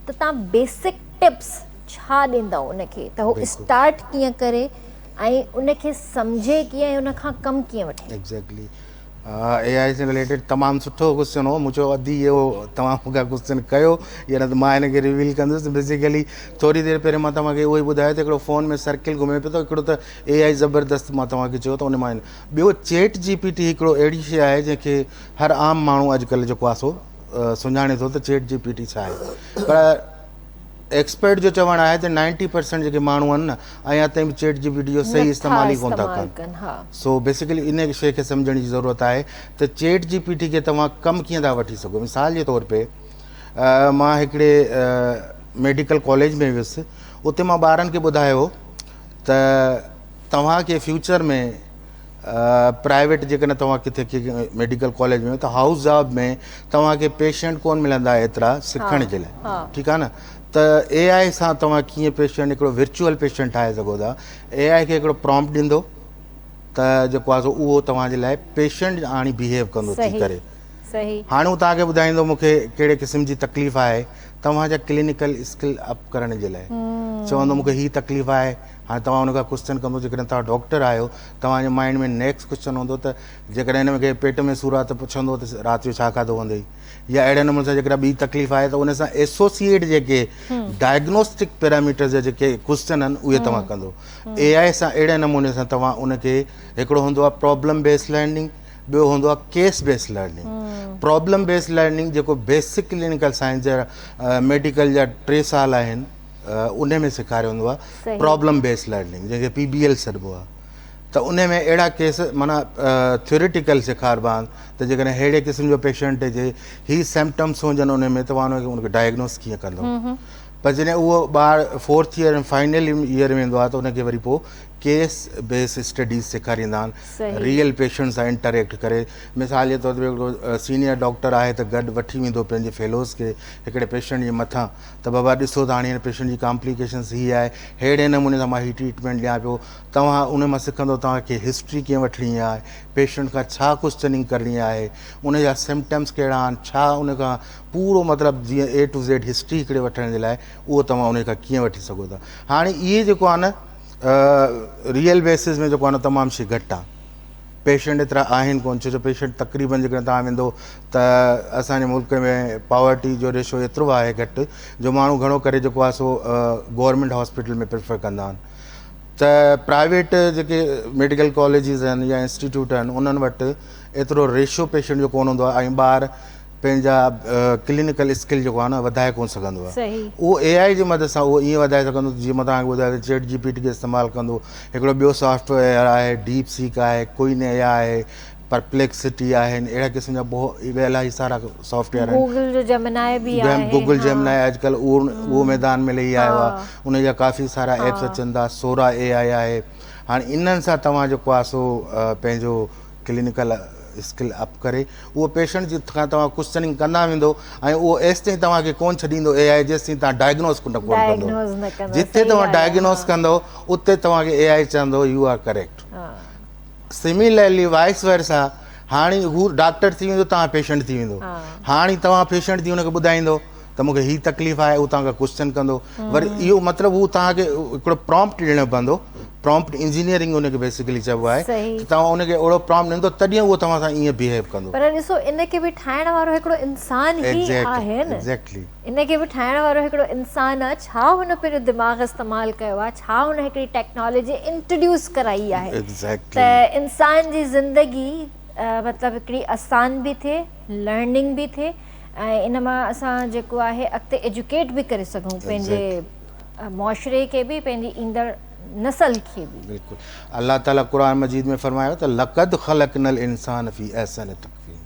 ته توهان بيسڪ ٽپس ڇا ڏيندؤ ان کي ته هو اسٽارٽ ڪيئن ڪري ۽ ان کي سمجهي ڪيئن ۽ ان کان ڪم ڪيئن وٺي. ايگزيڪٽلي اي آء سان رليٽيڊ تمام سٺو ڪوسچن هو مون چيو ادي اهو توهان مون کان ڪوسچن ڪيو يا نه ته مان هن کي ريويل ڪندس بيسيڪلي ٿوري دير پهرين مان توهان کي اهو ئي ٻڌايو ته هڪڙو فون ۾ سرڪل گهمي پيو ته هڪڙو ته اي آء زبردست مان توهان کي چيو ته ان مان ٻيو چيٽ جي پي ٽي هڪڙو اهڙي شيء آهي جنهن کي هر عام ماڻهو اڄڪلهه جيڪو آهي سو سڃاڻي ٿو ته چيٽ جي پي ٽي ڇا آهي پر ايڪسپرٽ جو چوڻ آهي ته نائنٽي پرسنٽ جيڪي ماڻهو آهن نه اڃا تائين به چيٽ جي پي ٽي جو صحيح استعمال ئي ڪونه ٿا ڪن سو بيسيڪلي ان شيء کي سمجهڻ جي ضرورت آهي ته چيٽ جي پي ٽي کي توهان ڪم ڪيئن ٿا وٺي سگهو مثال جي طور پي مان هڪڙي ميڊيڪل ڪاليج ۾ ويس اتي مان ٻارن کي ٻڌايو ته توهان کي فيوچر ۾ پرائيويٽ جيڪڏهن توهان ڪٿي ڪنهن ميڊيڪل ڪاليج ۾ ته هائوس جاب ۾ توهان کي پيشنٽ ڪون ملندا ايترا سکڻ جي لاء ٺيڪ آهي نه ته اي آء سان توهان ڪيئن پيشنٽ هڪڙو ورچوئل پيشنٽ ٺاهي سگهو ٿا اي آء کي هڪڙو پرامپٽ ڏيندو ته جيڪو آهي سو اهو توهان جي لاء پيشنٽ آڻي بيهيو ڪندو ٿي ڪري هاڻي هو توهان کي ٻڌائيندو مون کي ڪهڙي قسم جي تڪليف آهي توهان جا ڪلينيڪل اسڪل اپ ڪرڻ جي لاء چوندو مون کي هي تڪليف آهي هاڻي توهان ان کان ڪوسچن ڪندو جيڪڏهن توهان ڊاڪٽر آهيو توهان جي مائنڊ ۾ نيڪسٽ ڪوسچن هوندو ته جيڪڏهن هن کي پيٽ ۾ سور آهي ته پڇندو ته رات جو ڇا کاڌو هوندئي يا اهڙي نموني سان جيڪڏهن ٻي تڪليف آهي ته ان سان ايسوسيئيٽ جيڪي ڊائگنوسٽڪ پيراميٽرز جا جيڪي ڪوسچن آهن اهي توهان ڪندو اي آء سان اهڙي نموني سان توهان ان کي هڪڙو هوندو آهي پرابلم بيس لرننگ ٻيو هوندو آهي case base learning problem base learning جيڪو بيسڪ ڪلينيڪل سائنس جا ميڊيڪل جا 3 سال آهن ان ۾ سيکاريو ويندو آهي پرابلم بيس لرننگ جنهن کي پي بي ايل سڏبو آهي ته ان ۾ اهڙا ڪيس معنيٰ ٿيوريٽيڪل سيکاربا آهن ته جيڪڏهن ههڙي قسم جو پيشنٽ هجي هي سمپٽمس هجن ان ۾ توهان ان کي ڊائگنوز ڪيئن ڪندو پر جڏهن اهو ٻار فورٿ ايئر ۽ فائنل ايئر ۾ ايندو آهي ته ان کي وري پوء ڪيس بيس اسٽڊيز سيکاريندا آهن ريئل پيشنٽ سان انٽريڪٽ ڪري مثال جي طور تي هڪڙو سينيئر ڊاڪٽر آهي ته گڏ وٺي ويندو پنهنجي فيلوز کي هڪڙي پيشنٽ جي مٿان ته بابا ڏسو ته هاڻي هن پيشنٽ جي ڪامپليڪيشنس هي آهي ههڙي نموني سان مان هي ٽريٽمينٽ ڏيان پيو توهان ان مان سکندو توهان کي هسٽري ڪيئن وٺڻي آهي پيشنٽ کان ڇا ڪوشچننگ ڪرڻي آهي ان جا سمپٽمس ڪهڙا آهن ڇا ان کان پورو مطلب جيئن اي ٽو زيڊ هسٽري هڪڙي وٺڻ جي لاء اهو توهان ان کان ڪيئن وٺي سگهو ٿا هاڻي اهي جيڪو آهي نه ريئل بيسز ۾ جيڪو آهي نه تمام شي گهٽ آهي پيشنٽ ايترا آهن ڪون ڇو جو پيشنٽ تقريبن جيڪڏهن توهان ويندو ته اسانجي ملڪ ۾ پاورٽي جو ريشو ايترو آهي گهٽ جو ماڻهو گهڻو ڪري جيڪو آهي سو گورنمينٽ هاسپيٽل ۾ پريفر ڪندا آهن ته پرائيويٽ جيڪي ميڊيڪل ڪاليجز آهن يا انسٽيٽيوٽ آهن انهن وٽ ايترو ريشو پيشنٽ جو ڪون هوندو آهي ۽ ٻار پنهنجا ڪلينيڪل اسڪل جيڪو آهي نه وڌائي ڪونه سگهندو آهي اهو اي آء جي مدد سان اهو ائين وڌائي سگهندو جيئن مان توهان کي ٻڌايو ته چيٽ جي پي ٽي کي استعمال ڪندو هڪڙو ٻيو سافٽ ويئر آهي ڊيپ سيڪ آهي ڪوئن اي آء آهي پرپليڪسٽي آهن اهڙا قسم جا بهت الاهي سارا سافٽ ويئر آهن گوگل جو جيمنائي به آهي گوگل جيمنائي اڄڪلهه اهو اهو ميدان ۾ لهي آيو آهي ان جا ڪافي سارا ايپس اچن ٿا سورا اي آء آهي هاڻي انهن سان توهان جيڪو آهي سو پنهنجو ڪلينيڪل اسڪل اپ ڪري اهو پيشنٽ جي کان توهان ڪوشچننگ ڪندا ويندو ۽ اهو ايستائين توهان کي ڪون ڇڏيندو اي آء جيستائين توهان ڊائگنوز ڪون ڪندو جتي توهان ڊائگنوز ڪندو اتي توهان کي اي آء چوندو you are correct similarly vice versa هاڻي هو ڊاڪٽر ٿي ويندو توهان پيشنٽ ٿي ويندو هاڻي توهان پيشنٽ ٿي ان کي ٻڌائيندو ته مون کي هي تڪليف آهي هو توهان کان ڪوشچن ڪندو وري اهو مطلب هو توهان کي هڪڙو پرامپٽ ڏيڻو پوندو پرامپٽ انجنيئرنگ ان کي بيسيڪلي چئبو آهي ته توهان ان کي اهڙو پرامپٽ ڏيندو تڏهن اهو توهان سان ائين بيهيو ڪندو. پر ڏسو ان کي به ٺاهڻ وارو هڪڙو انسان ئي آهي نه. ايگزيڪٽلي. ان کي به ٺاهڻ وارو هڪڙو انسان آهي ڇا هن پنهنجو دماغ استعمال ڪيو آهي ڇا هن هڪڙي ٽيڪنالاجي انٽروڊيوس ڪرائي آهي ايگزيڪٽلي. ته انسان جي زندگي مطلب هڪڙي آسان به ٿئي لرننگ به ٿئي ۽ ان مان اسان جيڪو آهي اڳتي ايجوڪيٽ به ڪري سگهون پنهنجي معاشري کي به پنهنجي ايندڙ نسل کي به. بلڪل الله تعالي قرآن مجيد ۾ فرمايو ته لقد خلقنا الانسان في احسن تقويم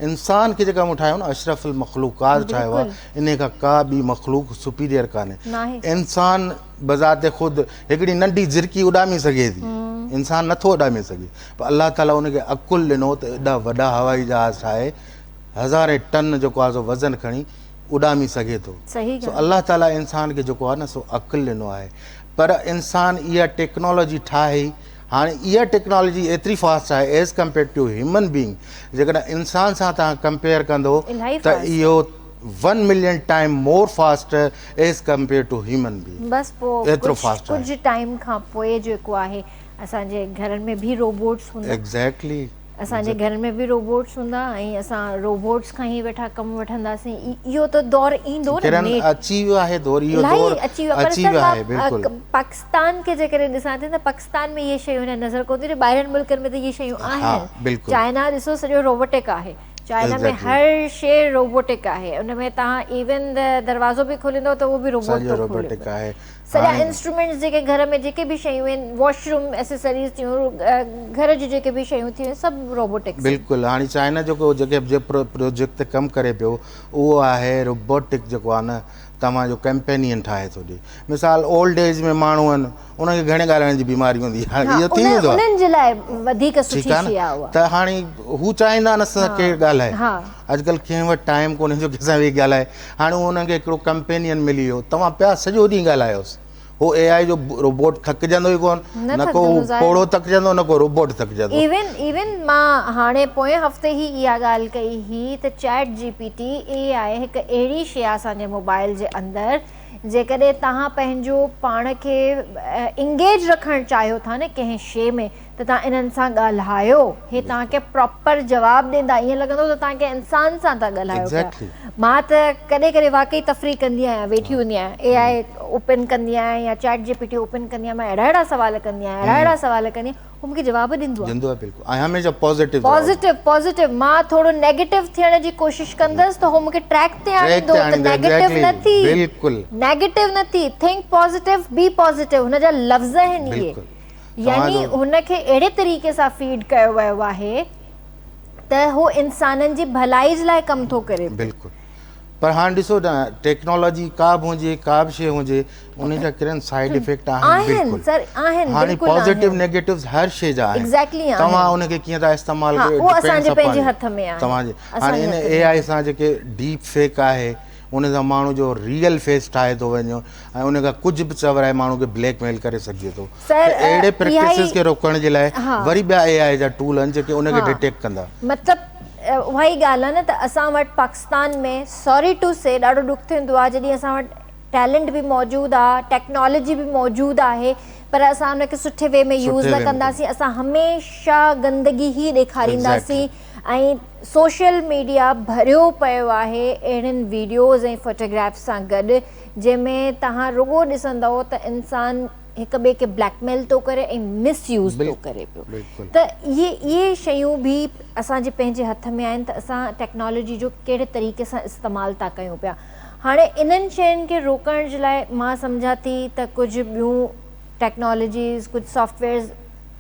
انسان کي جيڪا مون ٺاهيو نه اشرف المخلوقات ٺاهيو آهي انهي کان ڪا ٻي مخلوق سپيريئر ڪانهي انسان بذات خود هڪڙي ننڍي جهرڪي اڏامي سگهي ٿي انسان نٿو اڏامي سگهي پر الله تعالي ان کي عقل ڏنو ته ايڏا وڏا هوائي جهاز ٺاهي هزارين ٽن جيڪو آهي سو وزن کڻي اڏامي سگهي ٿو سو الله تعالي انسان کي جيڪو آهي نه سو عقل ڏنو آهي پر انسان اها ٽيڪنالاجي ٺاهي هاڻي اها ٽيڪنالاجي ايتري فاسٽ آهي as compare to human being جيڪڏهن انسان سان توهان ڪمپيئر ڪندو ته اهو 1 million time more fast as compare to human being بس پوء ايترو فاسٽ ڪجهه ٽائيم کان پوء جيڪو آهي اسان جي گهرن ۾ به روبوٽس هوندا ايگزيڪٽلي اسان جي گهرن ۾ به روبوٽس هوندا ۽ اسان روبوٽس کان ئي ويٺا ڪم وٺنداسين اهو ته دور ايندو نه نيٺ. اچي ويو آهي دور اهو دور اچي ويو آهي بلڪل. پاڪستان کي جيڪڏهن ڏسان ٿي ته پاڪستان ۾ اهي شيون اڃا نظر ڪونه ٿيون اچن ٻاهرين ملڪن ۾ ته اهي شيون آهن چائنا ڏسو سڄو روبوٽڪ آهي چائنا ۾ هر شي روبوٽڪ آهي ان ۾ توهان ايون دروازو به کوليندو ته اهو به روبوٽ ٿو کولي سڄا انسٽرومينٽس جيڪي گهر ۾ جيڪي به شيون آهن واش روم ايسيسريز ٿيون گهر جون جيڪي به شيون ٿيون سڀ روبوٽڪس بلڪل هاڻي چائنا جيڪو جيڪي جي پروجيڪٽ تي ڪم ڪري پيو اهو آهي روبوٽڪ جيڪو آهي نه توهان جو ڪمپينين ٺاهي ٿو ڏي مثال اولڊ ايج ۾ ماڻهو آهن انهن کي گهڻي ڳالهائڻ جي بيماري هوندي آهي اهو ٿي ويندو آهي انهن جي لاء وڌيڪ سٺي شي آهي اها ته هاڻي هو چاهيندا آهن اسان سان ڪير ڳالهائي اڄڪلهه ڪنهن وٽ ٽائيم ڪونهي جو ڪنهن سان ويهي ڳالهائي. هاڻي انهن کي هڪڙو ڪمپينين ملي ويو. توهان پيا سڄو ڏينهن ڳالهايوس. هو اي آء جو روبوٽ ٿڪجندو ئي ڪونه. نه ڪو هو پوڙهو ٿڪجندو نه ڪو روبوٽ ٿڪجندو. ايون ايون مان هاڻي پوئين هفتي ئي اها ڳالهه ڪئي هئي ته چيٽ جي پي ٽي اي آء هڪ اهڙي شيء آهي اسان جي موبائل جي اندر جيڪڏهن توهان پنهنجو پاڻ کي انگيج رکڻ چاهيو ٿا نه ڪنهن شيء ۾ ته توهان انهن سان ڳالهايو هي توهان کي پراپر جواب ڏيندا ائين لڳندو ته توهان ڪنهن انسان سان ٿا ڳالهايو پيا مان ته ڪڏهن ڪڏهن واقعي تفريح ڪندي آهيان ويٺي هوندي آهيان اي آء اوپن ڪندي آهيان يا چيٽ جي پي ٽي اوپن ڪندي آهيان مان اهڙا اهڙا سوال ڪندي آهيان اهڙا اهڙا سوال ڪندي آهيان هو مون کي جواب ڏيندو آهي ڏيندو آهي بلڪل ۽ هميشه پازيٽو پازيٽو پازيٽو مان ٿورو نيگيٽو ٿيڻ جي ڪوشش ڪندس ته هو مون کي ٽريڪ تي آڻيندو ته نيگيٽو نه ٿي بلڪل نيگيٽو نه ٿي ٿنڪ پازيٽو بي پازيٽو هن جا لفظ آهن اهي بلڪل. يعني هن کي اهڙي طريقي سان فيڊ ڪيو ويو آهي ته هو انسانن جي ڀلائي جي لاء ڪم ٿو ڪري پيو. بلڪل پر هاڻ ڏسو نه ٽيڪنالاجي ڪا به هجي ڪا به شي هجي ان جا ڪرن سائيڊ افيڪٽ آهن بلڪل سر آهن هاڻي پازيٽو نيگيٽوز هر شي جا آهن ايگزيڪٽلي آهن توهان ان کي ڪيئن ٿا استعمال ڪريو اهو اسان جي پنهنجي هٿ ۾ آهي توهان جي هاڻي ان اي آء سان جيڪي ڊيپ فيڪ آهي ان سان ماڻهو جو ريئل فيس ٺاهي ٿو وڃي ۽ ان کان ڪجهه به چورائي ماڻهو کي بليڪ ميل ڪري سگهجي ٿو ته اهڙي پريڪٽسز کي روڪڻ جي لاء وري ٻيا اي آء جا ٽول آهن جيڪي ان کي ڊيٽيڪٽ ڪندا. مطلب اها ئي ڳالهه آهي نه ته اسان وٽ پاڪستان ۾ سوري ٽو سي ڏاڍو ڏک ٿيندو آهي جڏهن اسان وٽ ٽيلنٽ به موجود آهي ٽيڪنالاجي به موجود آهي پر اسان ان کي سٺي وي ۾ يوز نه ڪنداسين اسان هميشه گندگي ئي ڏيکارينداسين ۽ سوشل ميڊيا ڀريو پيو آهي اهڙين ويڊيوز ۽ فوٽوگرافس سان گڏ جنهن ۾ توهان رڳو ڏسندؤ ته انسان هڪ ٻئي کي بليڪ ميل ٿو ڪري ۽ مس يوز ٿو ڪري پيو ته اهي اهي شيون به اسان جي پنهنجي هٿ ۾ آهن ته اسان ٽيڪنالاجي جو ڪهڙي طريقي سان استعمال ٿا ڪيون پيا هاڻي انهن شين کي روڪڻ جي لاء مان سمجهان ٿي ته ڪجهه ٻيون ٽيڪنالاجيز ڪجهه سافٽ ويئرز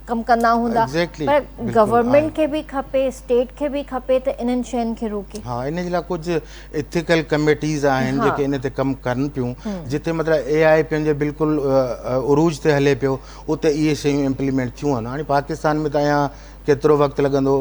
ڪم ڪندا هوندا پر گورنمينٽ کي به کپي اسٽيٽ کي به کپي ته انهن شين کي روڪي. ها ان جي لاء ڪجهه ايٿيڪل ڪميٽيز آهن جيڪي ان تي ڪم ڪن پيون جتي مطلب اي آء پنهنجي بلڪل عروج تي هلي پيو اتي اهي شيون امپليمينٽ ٿيون آهن هاڻي پاڪستان ۾ ته اڃا ڪيترو وقت لڳندو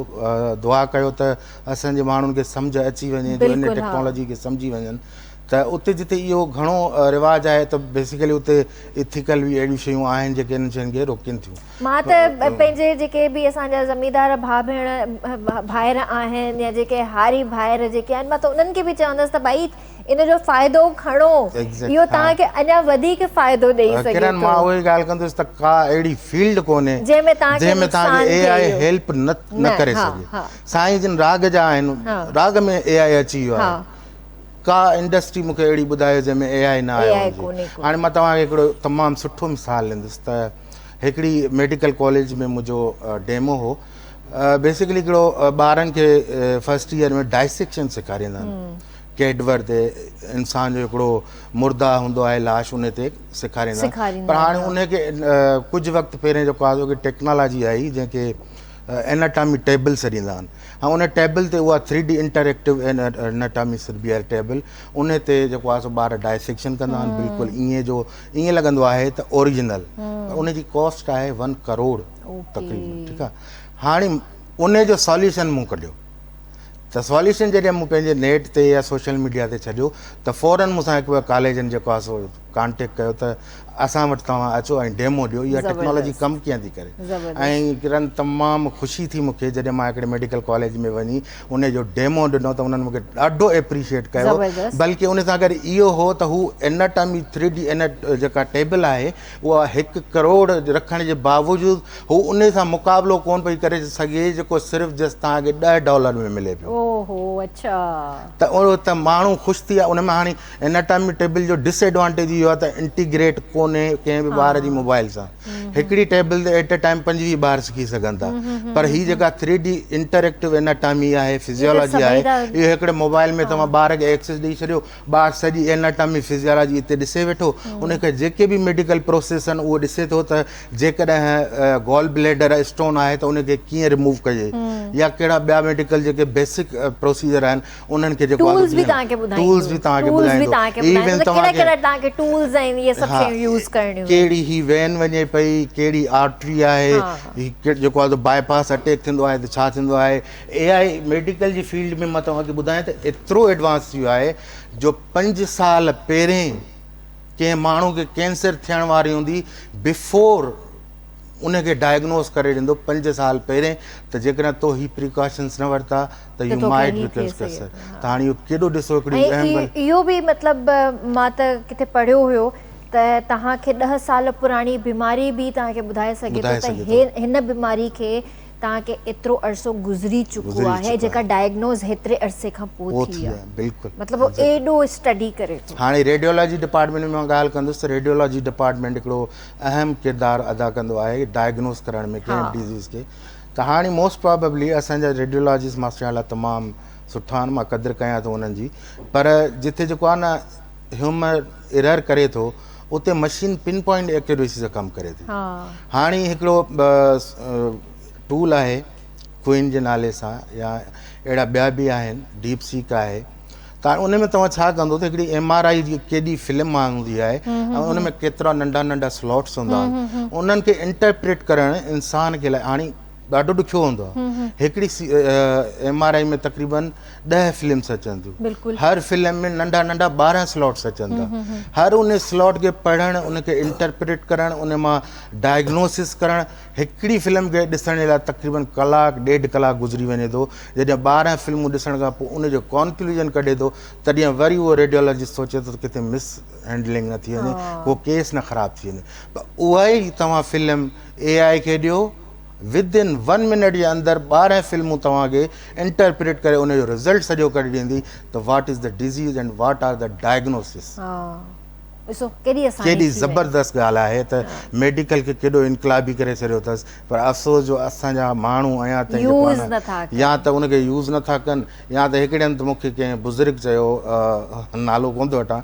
دعا ڪيو ته اسان جي ماڻهن کي سمجهه اچي وڃي جو ان ٽيڪنالاجي کي سمجهي وڃن ته اتي جتي اهو گهڻو رواج آهي ته بيسيڪلي اتي ايٿيڪل به اهڙيون شيون آهن جيڪي انهن شين کي روڪين ٿيون. مان ته پنهنجي جيڪي به اسان جا زميندار ڀاء ڀيڻ ڀائر آهن يا جيڪي هاري ڀائر جيڪي آهن مان ته انهن کي به چوندس ته ڀائي ان جو فائدو کڻو اهو توهان کي اڃا وڌيڪ فائدو ڏئي سگهي ٿو. ڪرن مان اهو ئي ڳالهه ڪندس ته ڪا اهڙي فيلڊ ڪونهي جنهن ۾ توهان کي نقصان ٿئي اي I help نه ڪري سگهي. سائين جن راڳ جا آهن راڳ ۾ اي آء اچي ويو آهي. ڪا انڊسٽري مون کي اهڙي ٻڌايو جنهن ۾ اي آء نه آيو هجي. هاڻي مان توهان کي هڪڙو تمام سٺو مثال ڏيندس ته هڪڙي ميڊيڪل ڪاليج ۾ منهنجو ڊيمو هو بيسڪلي هڪڙو ٻارن کي فرسٽ ايئر ۾ ڊائسيڪشن سيکاريندا آهن ڪيڊور تي انسان جو هڪڙو مرده هوندو آهي لاش ان تي سيکاريندا آهن پر هاڻي ان کي ڪجهه وقت پهرين جيڪو آهي ٽيڪنالاجي آئي جنهن کي ايناٽامي ٽيبل سڏيندا آهن ۽ ان ٽيبل تي اها ٿري ڊي انٽريڪٽو ايناٽامي سڏبي آهي ٽيبل ان تي جيڪو آهي سو ٻار ڊائسيڪشن ڪندا آهن بلڪل ائين جو ائين لڳندو آهي ته اوريجنل پر ان جي ڪاسٽ آهي ون ڪروڙ تقريبن ٺيڪ آهي هاڻي ان جو ساليوشن مون ڪڍيو ته ساليوشن جڏهن مون پنهنجي نيٽ تي يا سوشل ميڊيا تي ڇڏيو ته فورن مون سان هڪ ٻه ڪاليجن جيڪو آهي سو ڪانٽيڪٽ ڪيو ته اسان وٽ توهان اچو ۽ ڊيمو ڏيو اها ٽيڪنالاجي ڪم ڪيئن ٿي ڪري ۽ ڪرن تمام خوشي ٿي مون کي جڏهن مان هڪڙي ميڊيڪل ڪاليج ۾ وڃي ان جو ڊيمو ڏنو ته انهن مون کي ڏاڍو ايپريشيٽ ڪيو بلڪه ان سان گڏ اهو هو ته هو ايناٽامي ٿري ڊي جيڪا ٽيبل آهي اها هڪ ڪروڙ رکڻ جي باوجود هو ان سان مقابلو ڪون پئي ڪري سگهي جيڪو صرف جس توهان کي 10 ڊالر ۾ ملي پيو. اوهو اڇا. ته اهو ته ماڻهو خوش ٿي ويا ان ۾ هاڻي ايناٽامي ٽيبل جو ڊس ايڊوانٽيج اهو آهي ته انٽيگريٽ ڪونهي ڪنهن به ٻار جي موبائل سان هڪڙي ٽيبل تي ايٽ اي ٽائيم 25 ٻار سکي سگهن ٿا پر هي جيڪا ٿري ڊي انٽريڪٽو ايناٽامي آهي فزيالاجي آهي اهو هڪڙي موبائل ۾ توهان ٻار کي ايڪسس ڏئي ڇڏيو ٻار سڄي ايناٽامي فزيالاجي اتي ڏسي ويٺو ان کي جيڪي به ميڊيڪل پروسيس آهن اهو ڏسي ٿو ته جيڪڏهن گال بليڊر اسٽون آهي ته ان کي ڪيئن ريموو ڪجي يا ڪهڙا ٻيا ميڊيڪل جيڪي بيسڪ پروسيجر آهن انهن کي جيڪو ٽولز به توهان کي ٻڌائيندو ٽولز به توهان کي ٻڌائيندو ايون توهان کي ڪهڙا توهان کي ٽولز آهن اهي سڀ شيون يوز ڪرڻيون ڪهڙي هي وين وڃي پئي ڪهڙي آرٽري آهي هي جيڪو آهي باء پاس اٽيڪ ٿيندو آهي ته ڇا ٿيندو آهي اي I medical جي فيلڊ ۾ مان توهان کي ٻڌايان ته ايترو ايڊوانس ٿي ويو آهي جو 5 سال پهرين ڪنهن ماڻهو کي ڪينسر ٿيڻ واري هوندي بفور ان کي ڊائگنوز ڪري ڏيندو 5 سال پهرين ته جيڪڏهن تو هي پريڪاشنس نه ورتا ته يو مائٽ بي ڪينسر ته هاڻي اهو ڪيڏو ڏسو هڪڙي اهم ڳالهه اهو به مطلب مان ته ڪٿي پڙهيو هيو ته توهان کي 10 سال پراڻي بيماري به توهان کي ٻڌائي سگهي ٿو ته هن بيماري کي توهان کي ايترو عرصو گذري چڪو آهي جيڪا ڊائگنوز هيتري عرصي کان پوء ٿي آهي بلڪل مطلب هو ايڏو اسٽڊي ڪري ٿو. هاڻي ريڊيولاجي ڊپارٽمينٽ ۾ مان ڳالهه ڪندس ته ريڊيولاجي ڊپارٽمينٽ هڪڙو اهم ڪردار ادا ڪندو آهي ڊائگنوز ڪرڻ ۾ ڪنهن به ڊزيز کي ته هاڻي موسٽ پرابيبلي اسان جا ريڊيولاجسٽ ماشاء الله تمام سٺا آهن مان قدر ڪيان ٿو انهن جي پر جتي جيڪو آهي نه هيومن ايرر ڪري ٿو اتي مشين پن پوائنٽ ايڪيوريسي سان ڪم ڪري ٿي. هاڻي هڪڙو ٽول آهي ڪوئن جي نالي سان يا اهڙا ٻيا به آهن، ڊيپ سيڪ آهي، ته ان ۾ توهان ڇا ڪندو ته هڪڙي ايم آر I جي ڪيڏي فلم هوندي آهي ۽ ان ۾ ڪيترا ننڍا ننڍا سلاٽس هوندا آهن، انهن کي انٽرپريٽ ڪرڻ انسان کي لاء هاڻي ڏاڍو ڏکيو هوندو آهي. هڪڙي ايم آر I ۾ تقريبن 10 فلمس اچن ٿيون، هر فلم ۾ ننڍا ننڍا 12 سلاٽس اچن ٿا. هر ان سلاٽ کي پڙهڻ، ان کي انٽرپريٽ ڪرڻ، ان مان ڊائگنوسس ڪرڻ، هڪڙي فلم کي ڏسڻ جي لاء تقريبن ڪلاڪ ڏيڍ ڪلاڪ گذري وڃي ٿو. جڏهن 12 فلمون ڏسڻ کان پوء ان جو ڪنڪلوزن ڪڍي ٿو، تڏهن وري اهو ريڊيولاجسٽ سوچي ٿو ته ڪٿي مس هينڊلنگ نه ٿي وڃي، ڪو ڪيس نه خراب ٿي وڃي. پر اها ئي توهان فلم اي آء کي ڏيو، ود ان ون منٽ جي اندر 12 فلمون توهان کي انٽرپريٽ ڪري ان جو رزلٽ سڄو ڪڍي ڏيندي ته what is the disease and what are the diagnosis. ڏسو ڪيڏي آساني ڪيڏي زبردست ڳالهه آهي ته ميڊيڪل کي ڪيڏو انقلابي ڪري ڇڏيو اٿس، پر افسوس جو اسان جا ماڻهو اڃا تائين جيڪو آهي نه يا ته ان کي يوز نه ٿا ڪن، يا ته هڪڙي هنڌ مون کي ڪنهن بزرگ چيو، نالو ڪونه ٿو وٺان،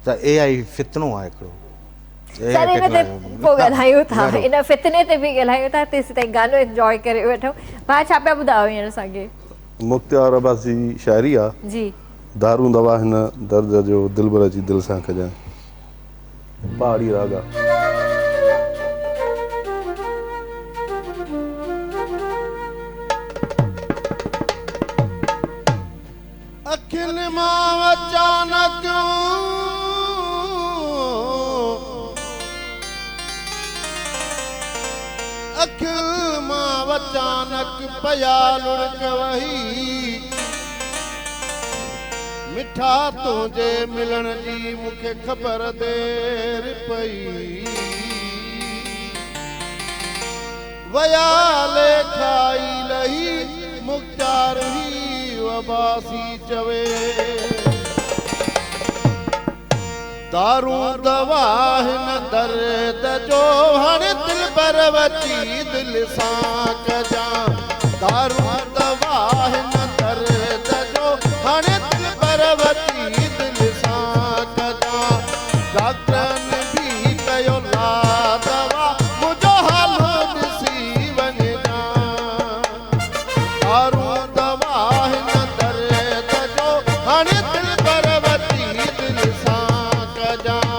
ته اي آئي فتنو آهي هڪڙو. سر ان تي پوء ڳالهايون ٿا، ان فتني تي به ڳالهايون ٿا، تيسين تائين گانو انجوائي ڪري وٺون. ڀاء ڇا پيا ٻڌايو هينئر اسان کي؟ مختيار عباسي جي شاعري آ. جي. دارون دوا هن درد جو دلبر جي دل سان ڪجانء. پهاڙي راڳ آ. اکين مان اچانڪ اکين مان اچانڪ پيا لڙڪ وهي، مٺا تنهنجي ملڻ جي مون کي خبر دير پئي، ويا ليکا ئي لهي مختيار هي عباسي چوي. دارون دوا هن درد جو هاڻي دلبر وچي دل سان ڪجان، دارون دوا هن درد جو هاڻي دلبر وچي دل سان ڪجان، ڊاڪٽرن به ڪيو لا دوا منهنجو حال ڏسي وڃجان، دارون دوا هن درد جو هاڻي دلبر وچي دل سان ڪجان.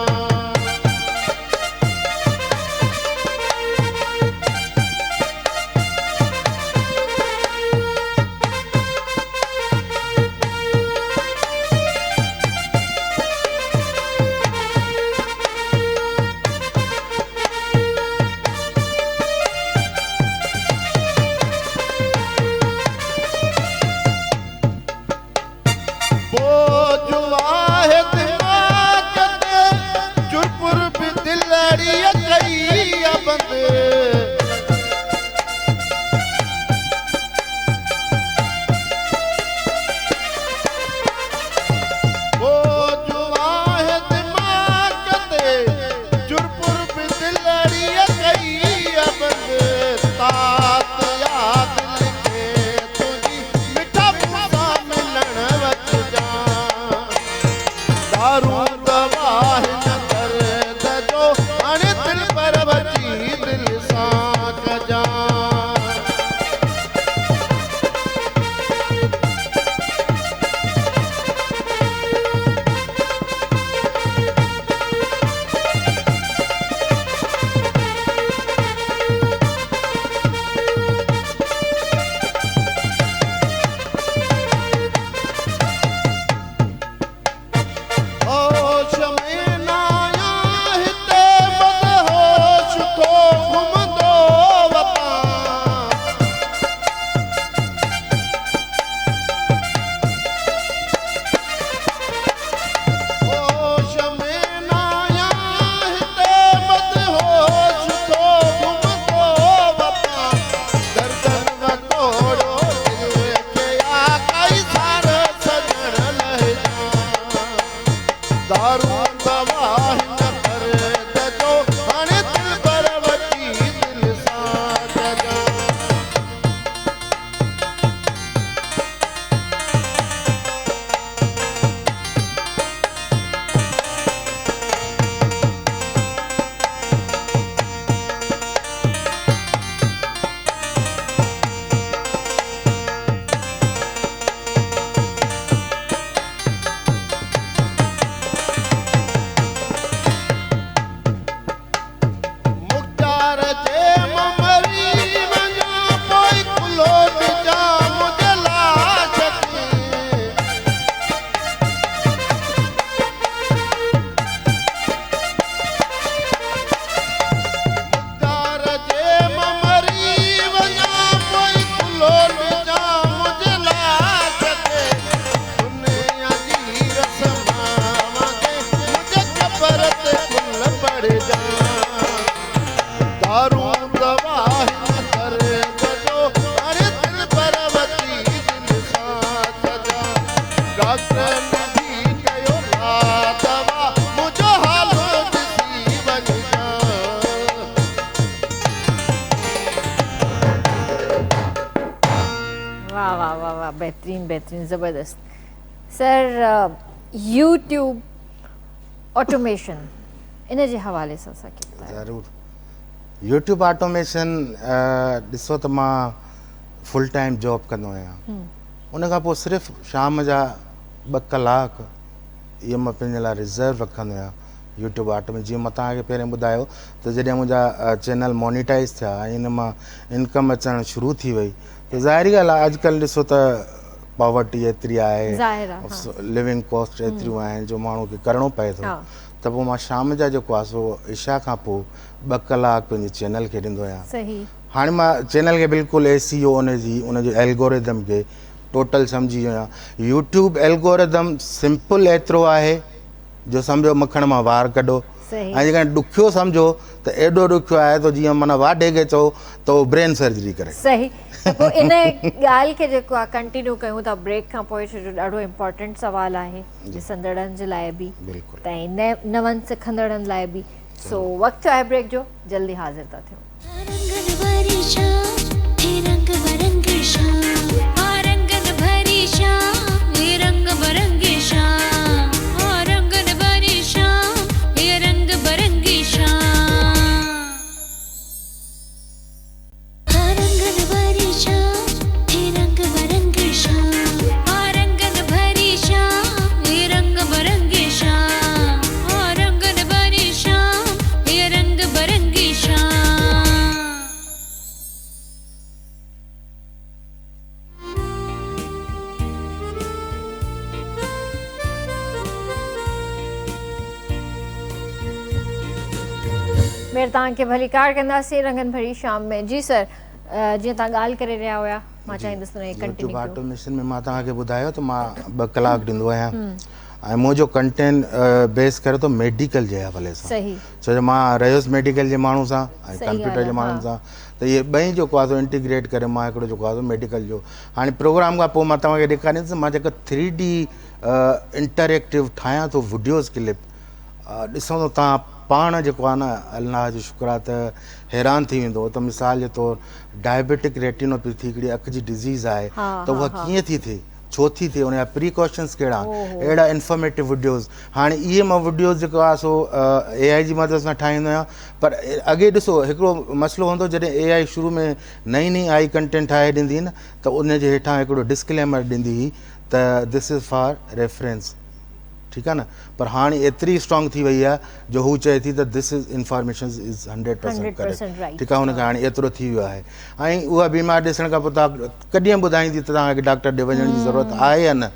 واه واه واه واه بهترين بهترين زبردست سر يوٽيوب آٽوميشن ان جي حوالي سان اسان کي ٻڌايو. ضرور يوٽيوب آٽوميشن ڏسو ته مان فل ٽائيم جاب ڪندو آهيان ان کان پوء صرف شام جا ٻه ڪلاڪ اهي مان پنهنجي لاء ريزرو رکندو آهيان يوٽيوب آٽوميشن جيئن مان توهان کي پهرين ٻڌايو ته جڏهن منهنجا چينل مونيٽائز ٿيا ۽ ان مان انڪم اچڻ شروع ٿي وئي ته ظاهري ڳالهه آهي اڄڪلهه ڏسو ته پاورٽي ايتري آهي لوينگ ڪاسٽ ايتريون آهن جو ماڻهو کي ڪرڻو پئي ٿو ته پوء مان شام جا جيڪو آهي سو عشاء کان پوء ٻه ڪلاڪ پنهنجي چينل کي ڏيندو آهيان هاڻي مان چينل کي بلڪل اي سي او ان جي ان جو الگوريدم کي ٽوٽل سمجهي ويو آهيان يوٽيوب الگوريدم سمپل ايترو آهي جو سمجهو مکڻ مان وار ڪڍو ۽ جيڪڏهن ڏکيو سمجهو ته ايڏو ڏکيو آهي ته جيئن معنيٰ واڍي کي چئو ته هو برين سرجري ڪري. صحيح ته پوء ان ڳالهه کي جيڪو آهي ڪنٽينيو ڪيون ٿا بريڪ کان پوء ڇو جو ڏاڍو امپارٽنٽ سوال آهي ڏسندڙن جي لاء به ۽ نون سکندڙن لاء به سو وقت ٿيو آهي بريڪ جو جلدي حاضر ٿا ٿيون. مير توهان کي ڀليڪار ڪنداسين رنگن ڀري شام ۾ جي سر جيئن توهان ڳالهه ڪري رهيا هيا مان چاهيندس ته ان کي ڪنٽينيو ڪيو. آٽوميشن ۾ مان توهان کي ٻڌايو ته مان ٻه ڪلاڪ ڏيندو آهيان ۽ منهنجو ڪنٽين بيس ڪري ٿو ميڊيڪل جي حوالي سان ڇو جو مان رهيس ميڊيڪل جي ماڻهو سان ۽ ڪمپيوٽر جي ماڻهن سان ته اهي ٻئي جيڪو آهي سو انٽيگريٽ ڪري مان هڪڙو جيڪو آهي سو ميڊيڪل جو هاڻي پروگرام کان پوء مان توهان کي ڏيکاريندس مان جيڪا ٿري ڊي انٽريڪٽو ٺاهيان ٿو وڊيوز ڪلپ ڏسندو توهان پاڻ جيڪو آهي نه الله جو شڪر آهي ته حيران ٿي ويندو ته مثال جي طور ڊائبيٽڪ ريٽينوپيٿي هڪڙي اک جي ڊزيز آهي ته اها ڪيئن ٿي ٿئي ڇو ٿي ٿئي ان جا پريڪاشنس ڪهڙا آهن اهڙا انفارميٽو وڊيوز هاڻي اهي مان وڊيوز جيڪو آهي سو اي آء جي مدد سان ٺاهيندو آهيان پر اڳي ڏسو هڪڙو مسئلو هوندو جڏهن اي آء شروع ۾ نئين نئين آئي ڪنٽينٽ ٺاهي ڏيندي هئي نه ته ان جي هيٺان هڪڙو ڊسڪليمر ڏيندي هئي ته دس از فار ريفرنس ٺيڪ آ نه پر هاڻي ايتري اسٽرانگ ٿي وئي آ جو هو چئي ٿي ته دس از انفارميشن از 100% ڪريڪٽ ٺيڪ آ هن کي هاڻي ايترو ٿي ويو آهي ۽ اها بيماري ڏسڻ کان پوء توهان ڪڏهن ٻڌائيندي ته توهان کي ڊاڪٽر ڏي وڃڻ جي ضرورت آهي يا نه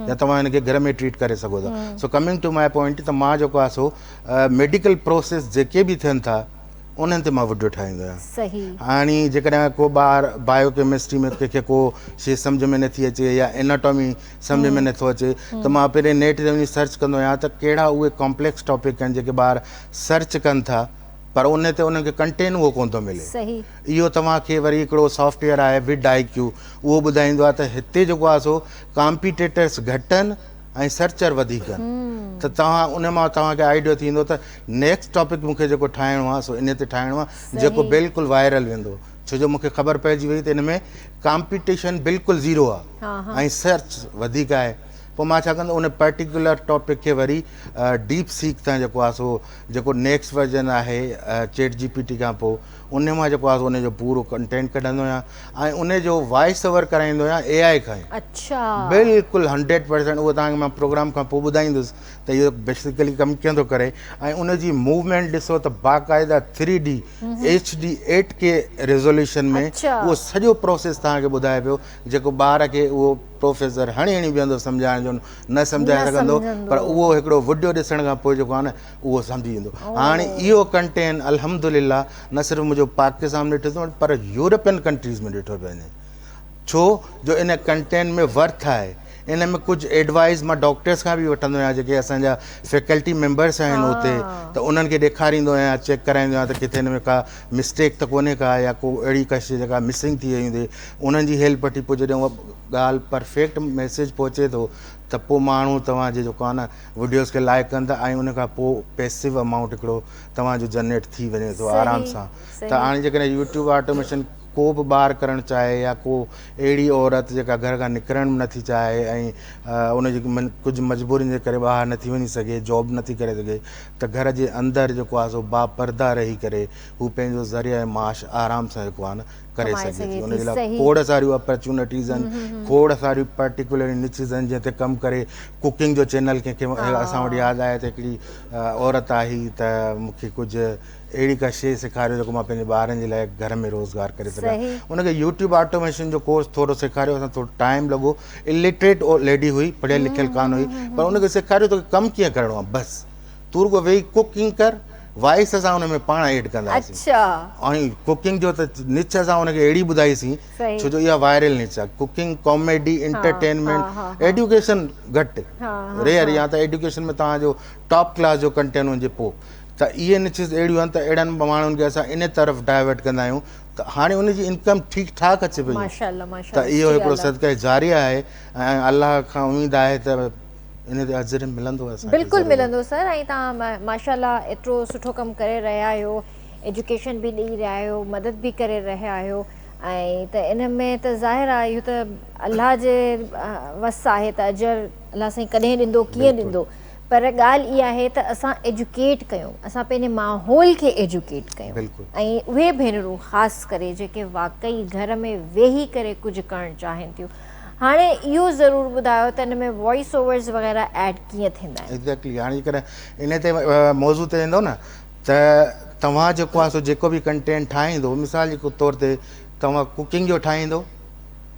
يا توهان هن کي گهر ۾ ٽريٽ ڪري سگهو ٿا سو ڪمنگ ٽو my point ته مان جيڪو آ سو ميڊيڪل پروسيس جيڪي به ٿين ٿا انهن تي مان وڊيو ٺاهيندو آهيان. هاڻي جيڪڏهن ڪو ٻار بايو ڪيمسٽري ۾ ڪنهن کي ڪو شي سمجهه ۾ نٿي اچي يا اناٽامي سمجهه ۾ نٿو اچي ته مان پهرين نيٽ تي وڃي سرچ ڪندو آهيان ته ڪهڙا اهي ڪامپليڪس ٽاپڪ آهن جيڪي ٻار سرچ ڪن ٿا پر ان تي انهن کي ڪنٽين اهو ڪونه ٿو ملي. اهو توهان کي وري هڪڙو سافٽ ويئر آهي وڊ آئي ڪيو اهو ٻڌائيندو آهي ته هتي جيڪو آهي سو ڪامپيٽيٽرس گهٽ آهن ۽ سرچر وڌيڪ آهن ته توهان ان مان توهان کي آئيڊيو ٿيندو ته نيڪسٽ ٽاپڪ مون کي جيڪو ٺاهڻو آهي سو ان تي ٺاهڻو آهي جيڪو بلڪل وائرل ويندو ڇو جو مون کي خبر پئجي وئي ته ان ۾ ڪامپيٽيشن بلڪل زيرو آهي ۽ سرچ وڌيڪ آهي پوء مان ڇا ڪندو ان پرٽيڪولر ٽاپڪ کي وري ڊيپ سيڪ تان جيڪو آهي سو جيڪو نيڪسٽ ورجن آهي چيٽ جي پي ٽي کان پوء ان مان جيڪو آهي سو ان جو پورو ڪنٽينٽ ڪڍندو آهيان ۽ ان جو وائس اوور ڪرائيندو آهيان اي آء کان اڇا بلڪل 100% اهو توهان کي مان پروگرام کان پوء ٻڌائيندس ته اهو بيسيڪلي ڪم ڪيئن ٿو ڪري ۽ ان جي موومينٽ ڏسو ته باقاعده three D H D eight K resolution ۾ اهو سڄو پروسيس توهان کي ٻڌائي پيو جيڪو ٻار کي اهو پروفيسر هڻي هڻي بيهندو سمجهائڻ جو نه سمجهائي سگهندو پر اهو هڪڙو وڊيو ڏسڻ کان پوء جيڪو آهي نه اهو سمجهي ويندو. هاڻي اهو ڪنٽين الحمدلله نه صرف منهنجو پاڪستان ۾ ڏٺو ٿو وڃي پر يورپين ڪنٽريز ۾ ڏٺو پيو وڃي ڇو جو ان ڪنٽين ۾ ورٿ آهي ان ۾ ڪجهه ايڊوائز مان ڊاڪٽرس کان به وٺندو آهيان جيڪي اسان جا فيڪلٽي ميمبرس آهن اتي ته انهن کي ڏيکاريندو آهيان چيڪ ڪرائيندو آهيان ته ڪٿي ان ۾ ڪا مسٽيڪ ته ڪونهي ڪا يا ڪو اهڙي ڪا شي جيڪا مسنگ ٿي وئي هوندي انهن جي هيلپ وٺي پوء جڏهن اها ڳالهه پرفيڪٽ ميسيج پهچي ٿو ته پوء ماڻهو توهان جي جيڪو آهي نه وڊيوز کي لائيڪ ڪن ٿا ۽ ان کان پوء پيسو امائونٽ هڪڙو توهان جو جنريٽ ٿي وڃي ٿو آرام سان ته هاڻي جيڪڏهن يوٽيوب آٽوميشن ڪو به ٻار ڪرڻ چاهي يا ڪو اهڙي عورت جيڪا گهر کان نڪرڻ به نٿي چاهي ۽ ان جي ڪجهه مجبورين جي ڪري ٻاهر نٿي وڃي سگهي، جاب نٿي ڪري سگهي ته گهر جي اندر جيڪو آهي سو باپرده رهي ڪري هو پنهنجو ذريعه معاش آرام سان جيڪو آهي نه ڪري سگهي ٿي. ان جي لاء کوڙ ساريون اپرچونٽيز آهن، کوڙ ساريون پرٽيڪولر نچز آهن جنهن تي ڪم ڪري ڪوڪنگ جو چينل ڪنهن کي اسان وٽ ياد آهي ته هڪڙي عورت آئي ته مون کي ڪجهه اهڙي ڪا شيء سيکاريو جيڪو مان پنهنجي ٻارن جي لاء گهر ۾ روزگار ڪري سگهان. ان کي يوٽيوب آٽوميشن جو ڪورس ٿورو سيکاريو اسان ٿورو ٽائيم لڳو الٽريٽ ليڊي هئي پڙهيل لکيل ڪانه هئي پر ان کي سيکاريو توکي ڪم ڪيئن ڪرڻو آهي بس تون رڳو ويهي ڪوڪنگ ڪر وائس اسان ان ۾ پاڻ ايڊ ڪنداسين ۽ ڪوڪنگ جو ته نچ اسان ان کي اهڙي ٻڌائيسين ڇو جو اها وائرل نچ آهي ڪوڪنگ ڪاميڊي انٽرٽينمينٽ ايڊيوڪيشن گهٽ ريئر يا ته ايڊيوڪيشن ۾ توهان جو ٽاپ ڪلاس جو ڪنٽينٽ هجي پوء ته اهي نچز اهڙيون آهن ته اهڙن ماڻهن کي اسان ان طرف ڊائيورٽ ڪندا آهيون ته هاڻي ان جي انڪم ٺيڪ ٺاڪ اچي پئي ته اهو هڪڙو صدقه جاريه آهي ۽ الله کان اميد آهي ته ان تي اجر ملندو اسان کي بلڪل ملندو سر ۽ توهان ماشاءالله ايترو سٺو ڪم ڪري رهيا آهيو ايجوڪيشن به ڏئي رهيا آهيو مدد به ڪري رهيا آهيو ۽ ته ان ۾ ته ظاهر آهي اهو ته الله جي وس آهي ته اجر الله سائين ڪڏهن ڏيندو ڪيئن ڏيندو پر ڳالهه اها آهي ته اسان ايجوڪيٽ ڪيون، اسان پنهنجي ماحول کي ايجوڪيٽ ڪيون ۽ اهي ڀينرون خاص ڪري جيڪي واقعي گهر ۾ ويهي ڪري ڪجهه ڪرڻ چاهين ٿيون. هاڻي اهو ضرور ٻڌايو ته ان ۾ وائس اوورز وغيره ايڊ ڪيئن ٿيندا آهن؟ ايگزيڪٽلي هاڻي جيڪڏهن ان تي موضوع تي ايندو نه ته توهان جيڪو آهي سو جيڪو به ڪنٽينٽ ٺاهيندو مثال جي طور تي توهان ڪوڪنگ جو ٺاهيندو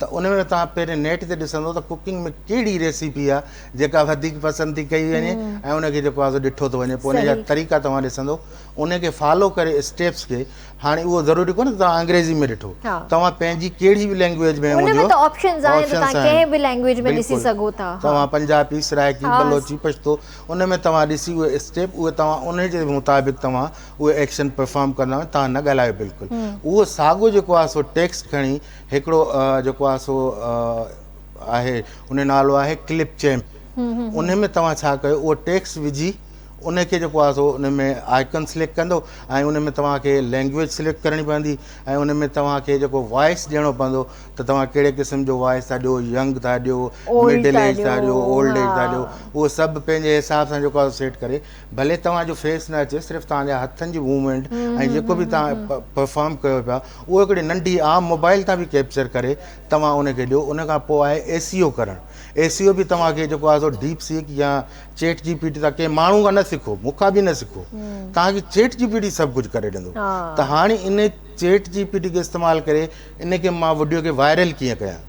ته ان ۾ توهان پهرين نيٽ تي ڏسندو ته ڪوڪنگ ۾ ڪهڙي ريسيپي آهي جيڪا وڌيڪ پسند ٿي ڪئي وڃي ۽ ان کي جيڪو آهي سو ڏٺو ٿو وڃي پوء ان جا طريقا توهان ڏسندو ان کي فالو ڪري اسٽيپس کي هاڻي اهو ضروري ڪونهي ته توهان انگريزي ۾ ڏٺو توهان پنهنجي ڪهڙي به لينگويج ۾ هجو ان ۾ ته آپشنز آهن ته توهان ڪنهن به لينگويج ۾ ڏسي سگهو ٿا توهان پنجابي سرائيڪي بلوچي پشتو ان ۾ توهان ڏسي اهي اسٽيپ اهي توهان ان جي مطابق توهان اهي ايڪشن پرفارم ڪندا آهيو توهان نه ڳالهايو بلڪل اهو ساڳو جيڪو آهي سو ٽيڪسٽ کڻي هڪڙو جيڪو آهي سو آهي ان جو نالو آهي ڪلپ چيمپ ان ۾ توهان ڇا ڪيو اهو ٽيڪسٽ وجهي ان کي جيڪو آهي سو ان ۾ آئڪن سليڪٽ ڪندو ۽ ان ۾ توهان کي لينگويج سليڪٽ ڪرڻي پوندي ۽ ان ۾ توهان کي جيڪو وائس ڏيڻو پوندو ته توهان ڪهڙي قسم جو وائس ٿا ڏيو ينگ ٿا ڏيو مڊل ايج ٿا ڏيو اولڊ ايج ٿا ڏيو اهو سڀ پنهنجي حساب سان جيڪو آهي سيٽ ڪري ڀلي توهان جو فيس نه اچي صرف توهان جا هٿن جي موومينٽ ۽ جيڪو به توهان پرفارم ڪيو پيا اهو هڪڙي ننڍي عام موبائل تان به ڪيپچر ڪري توهان ان کي ڏيو ان کان پوء آهي اي سي او ڪرڻ اي سي او به توهان کي جيڪو آهي سو ڊيپ سيڪ يا چيٽ جي پي ٽي تان ڪنهن ماڻهو کان نه سکو مون کان به نه سکو توهان کي چيٽ جي پي ٽي سڀ ڪجهه ڪري ڏيندو ته هاڻي ان چيٽ جي پي ٽي کي استعمال ڪري ان کي مان وڊيو کي وائرل ڪيئن ڪيان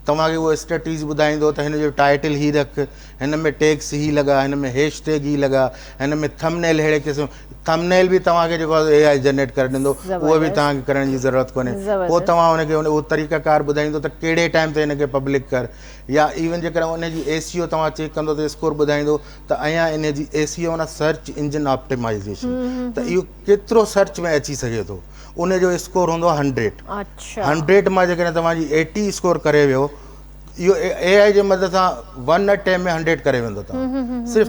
توهان کي اهو اسٽريٽجي ٻڌائيندو ته هن جو ٽائيٽل هي رک، هن ۾ ٽيگس هي لڳا، هن ۾ هيش ٽيگ هي لڳا، هن ۾ ٿم نيل ههڙي قسم ٿم نيل به توهان کي جيڪو آهي اي I generate ڪري ڏيندو اهو به توهان کي ڪرڻ جي ضرورت ڪونهي پوء توهان ان کي اهو طريقه ڪار ٻڌائيندو ته ڪهڙي ٽائيم تي هن کي پبلڪ ڪر يا ايون جيڪڏهن ان جي اي سي او توهان چيڪ ڪندو ته اسڪور ٻڌائيندو ته اڃا ان جي اي سي او معنيٰ سرچ انجن آپٽيمائيزيشن ته اهو ڪيترو سرچ ۾ اچي سگهي ٿو ان جو اسڪور هوندو آهي هنڊريڊ هنڊريڊ مان جيڪڏهن توهان جي ايٽي اسڪور ڪري ويو اهو اي آء جي مدد سان ون اٽيمپ ۾ هنڊريڊ ڪري ويندو توهان صرف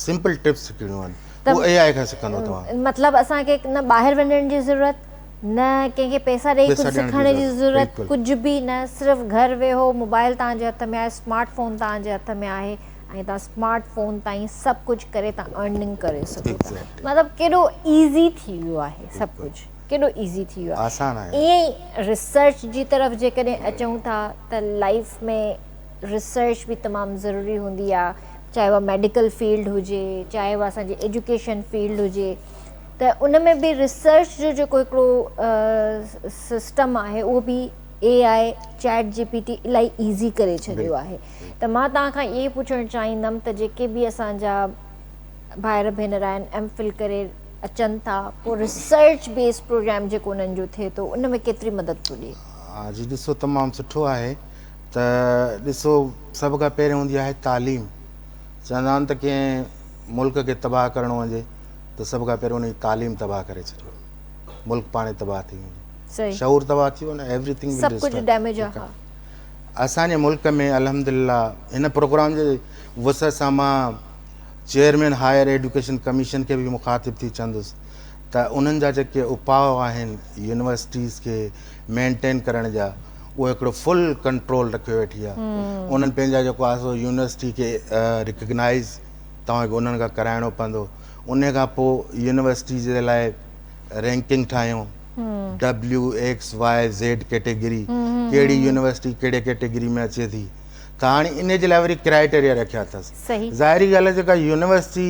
سمپل ٽپس سکڻيون آهن اهو اي آء کان سکندو توهان مطلب اسان کي نه ٻاهر وڃڻ جي ضرورت نه ڪنهن کي پئسا ڏئي ڪجهه سکڻ جي ضرورت ڪجهه به نه صرف گهر ويهو موبائل توهان جي هٿ ۾ آهي اسمارٽ فون توهان جي هٿ ۾ آهي ۽ توهان اسمارٽ فون تائين سڀ ڪجهه ڪري توهان ارننگ ڪري سگهو ٿا مطلب ڪيڏو ايزي ٿي ويو آهي سڀ ڪجهه ڪيڏو ايزي ٿي ويو آهي ائين ئي ريسرچ جي طرف جيڪڏهن اچون ٿا ته لائف ۾ ريسرچ به تمام ضروري هوندي آهي چاهي اها ميڊيڪل فيلڊ هجي چاهي اها اسان جي ايجوڪيشن فيلڊ هجي ته ان ۾ به ريسرچ جو جيڪو هڪڙو سسٽم آهي اهو به A I chat G P T الاهي ايزي ڪري ڇڏيو آهي ته مان توهان کان اهو ئي پڇڻ چاهيندم ته جيڪي به اسان جا ڀائر ڀينر آهن ايم فل ڪري اچن ٿا پوء ريسرچ بيس پروگرام جيڪو انهن جو ٿئي ٿو ان ۾ ڪيتري مدد ٿو ڏئي؟ ها جي ڏسو تمام سٺو آهي ته ڏسو سڀ کان پهرين هوندي آهي تعليم چوندا آهن ته ڪنهن ملڪ کي تباهه ڪرڻو هجي ته سڀ کان پهرين ان جي تعليم تباهه ڪري ڇڏيو ملڪ پاڻ تباهه ٿي ويندو شعور تباهه ٿي ويو نه ايوري ٿنگ سڀ ڪجهه ڊيميج آهي اسان جي ملڪ ۾ الحمدلله هن پروگرام جي وسعت سان مان چيئرمين هائر ايڊيوڪيشن ڪميشن کي به مخاطب ٿي چوندس ته انهن جا جيڪي اپاء آهن يونيورسٽيز کي مينٽين ڪرڻ جا اهو هڪڙو فل ڪنٽرول رکيو ويٺي آهي انهن پنهنجا جيڪو آهي سو يونيورسٽي کي ريڪگنائز توهان کي انهن کان ڪرائڻو پوندو ان کان پوء يونيورسٽي جي لاء رينڪنگ ٺاهيون W X Y Z category ڪهڙي يونيورسٽي ڪهڙي ڪيٽيگري ۾ اچي ٿي ته هاڻي ان جي لاء وري ڪرائيٽيريا رکيا اٿس ظاهري ڳالهه آهي جيڪا يونيورسٽي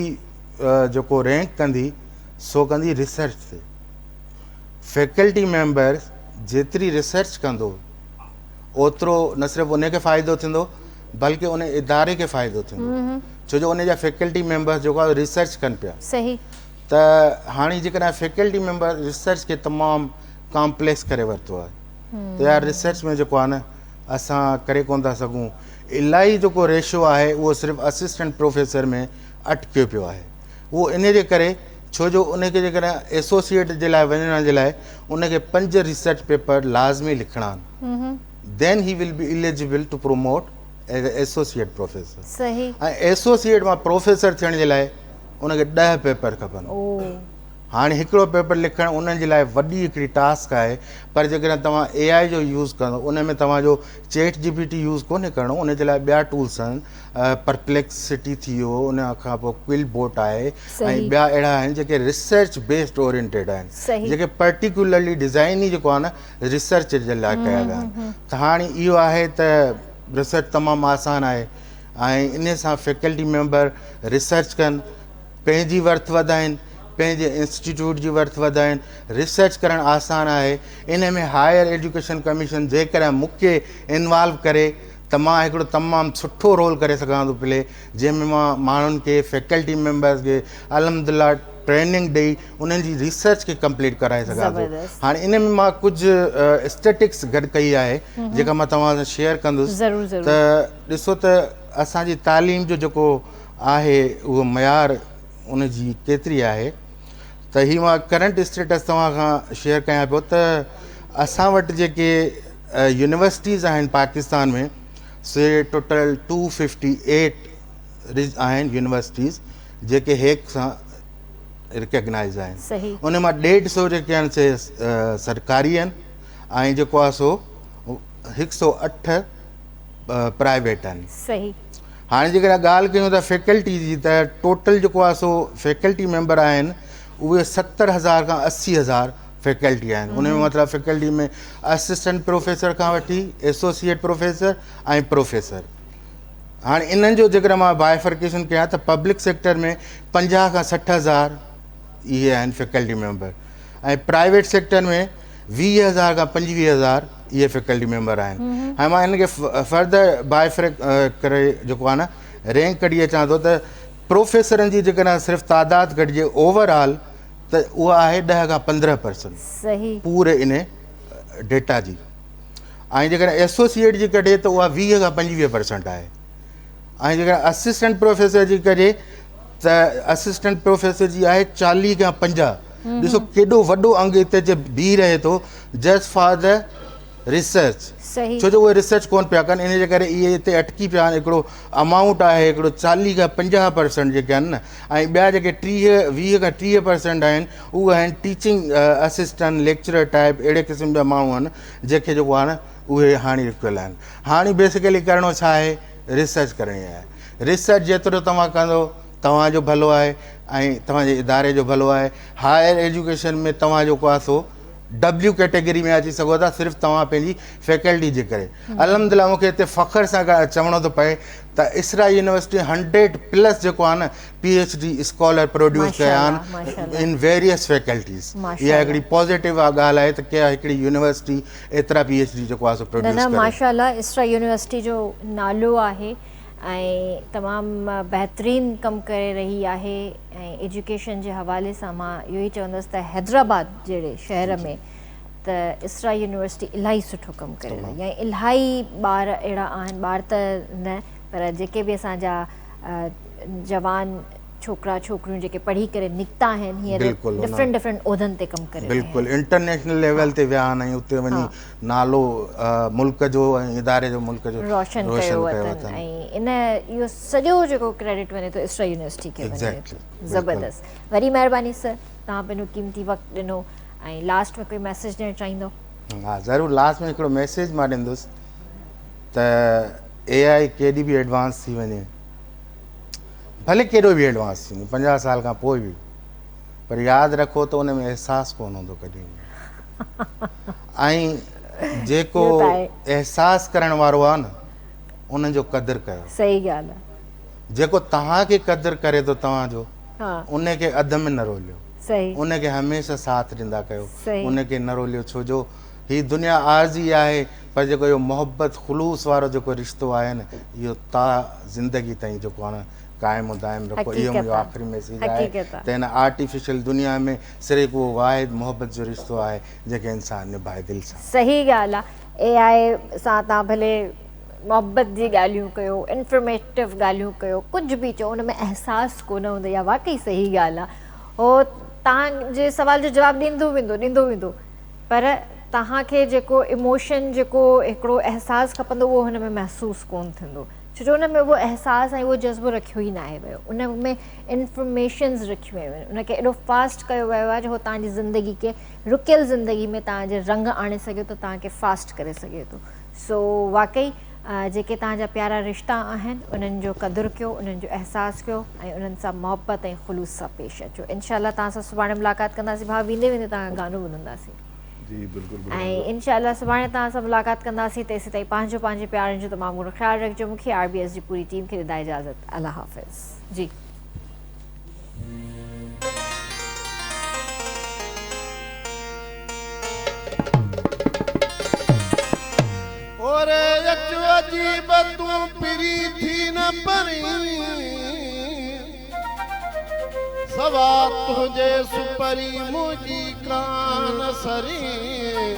جيڪو رينڪ ڪندي سو ڪندي ريسرچ تي فيڪلٽي ميمبر جيتري ريسرچ ڪندو اوترو نه صرف ان کي فائدو ٿيندو بلڪه ان اداري کي فائدو ٿيندو ڇو جو ان جا فيڪلٽي ميمبر جيڪو آهي ريسرچ ڪن پيا صحيح ته هاڻي جيڪڏهن فيڪلٽي ميمبر ريسرچ کي تمام ڪامپليڪس ڪري ورتو آهي ته يار ريسرچ ۾ جيڪو آهي نه اسان ڪري ڪون ٿا سگهون الائي جيڪو ريشو آهي اهو صرف اسسٽنٽ پروفيسر ۾ اٽڪيو پيو آهي اهو ان جي ڪري ڇو جو ان کي جيڪڏهن ايسوسيئيٽ جي لاء وڃڻ جي لاء ان کي 5 ريسرچ پيپر لازمي لکڻا آهن then he will be eligible to promote as a associate professor صحيح ۽ ايسوسيئيٽ مان پروفيسر ٿيڻ جي لاء ان کي 10 پيپر کپن هاڻي هڪڙو پيپر لکڻ انهن جي لاء وڏي هڪڙي ٽاسڪ آهي پر جيڪڏهن توهان اي آء جو يوز ڪندو ان ۾ توهان جو chat G P T use ڪونهي ڪرڻو ان جي لاء ٻيا ٽولس آهن پرپليڪسٽي ٿي ويو ان کان پوء ڪوئل بوٽ آهي ۽ ٻيا اهڙا آهن جيڪي ريسرچ بيسڊ اورينٽيڊ آهن جيڪي پرٽيڪولرلي ڊزائن ئي جيڪو آهي نه ريسرچ جي لاء ڪيا ويا آهن ته هاڻي اهو آهي ته ريسرچ تمام آسان آهي ۽ ان سان فيڪلٽي ميمبر ريسرچ ڪن پنهنجي ورٿ وڌائين، پنهنجي انسٽيٽيوٽ جي ورٿ وڌائين، ريسرچ ڪرڻ آسان آهي، ان ۾ هائير ايجوڪيشن ڪميشن جيڪڏهن مون کي انوالو ڪري ته مان هڪڙو تمام سٺو رول ڪري سگهان ٿو پلي جنهن ۾ مان ماڻهن کي فيڪلٽي ميمبرز کي الحمدلله ٽريننگ ڏئي انهن جي ريسرچ کي ڪمپليٽ ڪرائي سگهان ٿو. هاڻي ان ۾ مان ڪجهه اسٽيٽڪس گڏ ڪئي آهي جيڪا مان توهان سان شيئر ڪندس ته ڏسو ته اسان جي تعليم جو جيڪو آهي اهو معيار ان جي ڪيتري آهي ته هي مان ڪرنٽ اسٽيٽس توهان کان شيئر ڪيان پيو ته اسان وٽ جيڪي يونيورسٽيز آهن پاڪستان ۾ سي ٽوٽل 258 آهن يونيورسٽيز جيڪي هيڪ سان ريڪگنائز آهن ان مان 150 جيڪي آهن سي سرڪاري آهن ۽ جيڪو آهي سو 108 پرائيويٽ آهن. صحيح. هاڻي جيڪڏهن ڳالهه ڪيون ته فيڪلٽي جي ته ٽوٽل جيڪو آهي سو فيڪلٽي ميمبر آهن اهي 70 هزار کان 80 هزار فيڪلٽي آهن ان ۾ مطلب فيڪلٽي ۾ اسسٽنٽ پروفيسر کان وٺي ايسوسيئيٽ پروفيسر ۽ پروفيسر هاڻي انهن جو جيڪڏهن مان بائفرڪيشن ڪيان ته پبلڪ سيڪٽر ۾ 50 کان 60 هزار اهي آهن فيڪلٽي ميمبر ۽ پرائيويٽ سيڪٽر ۾ 20 هزار کان 25 هزار اهي فيڪلٽي ميمبر آهن ۽ مان ان کي فردر بائفرڪ ڪري جيڪو آهي نه رينڪ ڪڍي اچان ٿو ته پروفيسرن جي جيڪڏهن صرف تعداد ڪڍجي اوور آل ته اها آهي 10 کان 15% صحيح پوري ان ڊيٽا جي ۽ جيڪڏهن ايسوسيئيٽ جي ڪڍي ته اها 20 کان 25% آهي ۽ جيڪڏهن اسسٽنٽ پروفيسر جي ڪجي ته اسسٽنٽ پروفيسر جي آهي 40 کان 50. ڏسو ڪيڏو وڏو انگ هتي اچي بيهي رهي ٿو جسٽ فار the research ڇو جو اهي ريسرچ ڪون پيا ڪن ان جي ڪري اهي هتي اٽڪي پيا آهن. هڪڙو امائونٽ آهي هڪڙو 40 کان 50% جيڪي آهن نه ۽ ٻيا جيڪي 30، 20 کان 30% آهن اهي آهن ٽيچنگ اسسٽنٽ ليڪچرر ٽائپ اهڙي قسم جا ماڻهو آهن جيڪي جيڪو آهي نه اهي هاڻي رڪيل آهن. هاڻي بيسيڪلي ڪرڻو ڇا آهي؟ ريسرچ ڪرڻي آهي. ريسرچ جيترو توهان ڪندو توهان جو ڀلو آهي ۽ توهان جي اداري جو ڀلو آهي. هائر ايجوڪيشن ۾ توهان جيڪو آهي سو ڊبليو ڪيٽيگري ۾ اچي سگهو ٿا صرف توهان پنهنجي فيڪلٽي جي ڪري. الحمدلله مون کي هتي فخر سان چوڻو ٿو پئي ته اسرا يونيورسٽي 100 پلس جيڪو آهي نه P H D scholar produce ڪيا آهن ان ويريس فيڪلٽيز. اها هڪڙي پازيٽو ڳالهه آهي ته ڪا هڪڙي يونيورسٽي ايترا پي ايڇ ڊي جيڪو آهي سو پروڊيوس ڪري. نه نه ماشاء الله اسرا يونيورسٽي جو نالو آهي ۽ تمام بهترين ڪم ڪري رهي آهي ۽ ايجوڪيشن جي حوالي سان مان اهو ئي چوندس ته حيدرآباد جهڙي شهر ۾ ته اسرا يونيورسٽي الاهي سٺو ڪم ڪري رهي آهي الاهي ٻار اهڙا آهن ٻار ته نه پر جيڪي به اسان جا جوان ڇوڪرا ڇوڪريون جيڪي پڙهي ڪري نڪتا آهن هينئر ڊفرنٽ ڊفرنٽ عهدن تي ڪم ڪري رهيا آهن. بلڪل انٽرنيشنل ليول تي ويا آهن ۽ اتي وڃي نالو ملڪ جو ۽ اداري جو ملڪ جو روشن ڪيو اٿن ۽ ان اهو سڄو جيڪو ڪريڊٽ وڃي ٿو اسرا يونيورسٽي کي وڃي ٿو. زبردست وڏي مهرباني سر توهان پنهنجو قيمتي وقت ڏنو ۽ لاسٽ ۾ ڪوئي ميسيج ڏيڻ چاهيندو؟ ها ضرور لاسٽ ۾ هڪڙو ميسيج مان ڏيندس ته اي آء ڪيڏي به ايڊوانس ٿي وڃي ڀلي ڪيڏو به ايڊوانس ٿي وڃي 50 سال کان پوء به پر ياد رکو ته ان ۾ احساس ڪونه هوندو ڪڏهن به ۽ جيڪو احساس ڪرڻ وارو آهي نه ان جو قدر ڪيو. صحيح ڳالهه آهي. جيڪو توهان کي قدر ڪري ٿو توهان جو ان کي اڌ ۾ نه روليو ان کي هميشه ساٿ ڏيندا ڪيو ان کي نه روليو ڇو جو هي دنيا عارضي آهي پر جيڪو اهو محبت خلوص وارو جيڪو رشتو آهي نه اهو تا زندگي تائين جيڪو آهي نه قائم و دائم رکو اهو منهنجو آخري ميسيج آهي ته هن آرٽيفيشل دنيا ۾ صرف اهو واحد محبت جو رشتو آهي جنهن کي انسان نڀائي دل سان. صحيح ڳالهه آهي اي آء سان تان ڀلي محبت جي ڳالهيون ڪيو انفارميٽو ڳالهيون ڪيو ڪجهه به چئو ان ۾ احساس ڪونه هوندو اها واقعي صحيح ڳالهه آهي هو تان جي سوال جو جواب ڏيندو ويندو ڏيندو ويندو پر توهان کي جيڪو اموشن جيڪو هڪڙو احساس کپندو اهو هن ۾ محسوس ڪونه ٿيندو ڇو جو ان ۾ اهو احساس ۽ اهو جذبو رکيو ئي ناهي ويو ان ۾ انفارميشنز رکيون ويون آهن ان کي ايڏو فاسٽ ڪيو ويو آهي جو هو توهان جي زندگي کي رڪيل زندگي ۾ توهان جي رنگ آڻي سگهي ٿو توهان کي فاسٽ ڪري سگهي ٿو سو واقعي جيڪي توهان جا پيارا رشتا آهن انهن جو قدر ڪيو انهن جو احساس ڪيو ۽ انهن سان محبت ۽ خلوص سان پيش اچو انشاء الله توهان سان سڀاڻي ملاقات ڪنداسين ڀاء ويندي ويندي توهان کان گانو ٻڌنداسين جي بلڪل ۽ انشاء الله سڀاڻي توهان سان ملاقات ڪنداسين تيسين تائين پنهنجو پنهنجي پيارن جو تمام گهڻو خيال رکجو مون کي آر بي ايس جي پوري ٽيم کي ڏيندا اجازت الله حافظ جي. اوري اچ عجيب تون پرين ٿي نه پرين سوا تنهنجي سپرين منهنجي ڪان سرين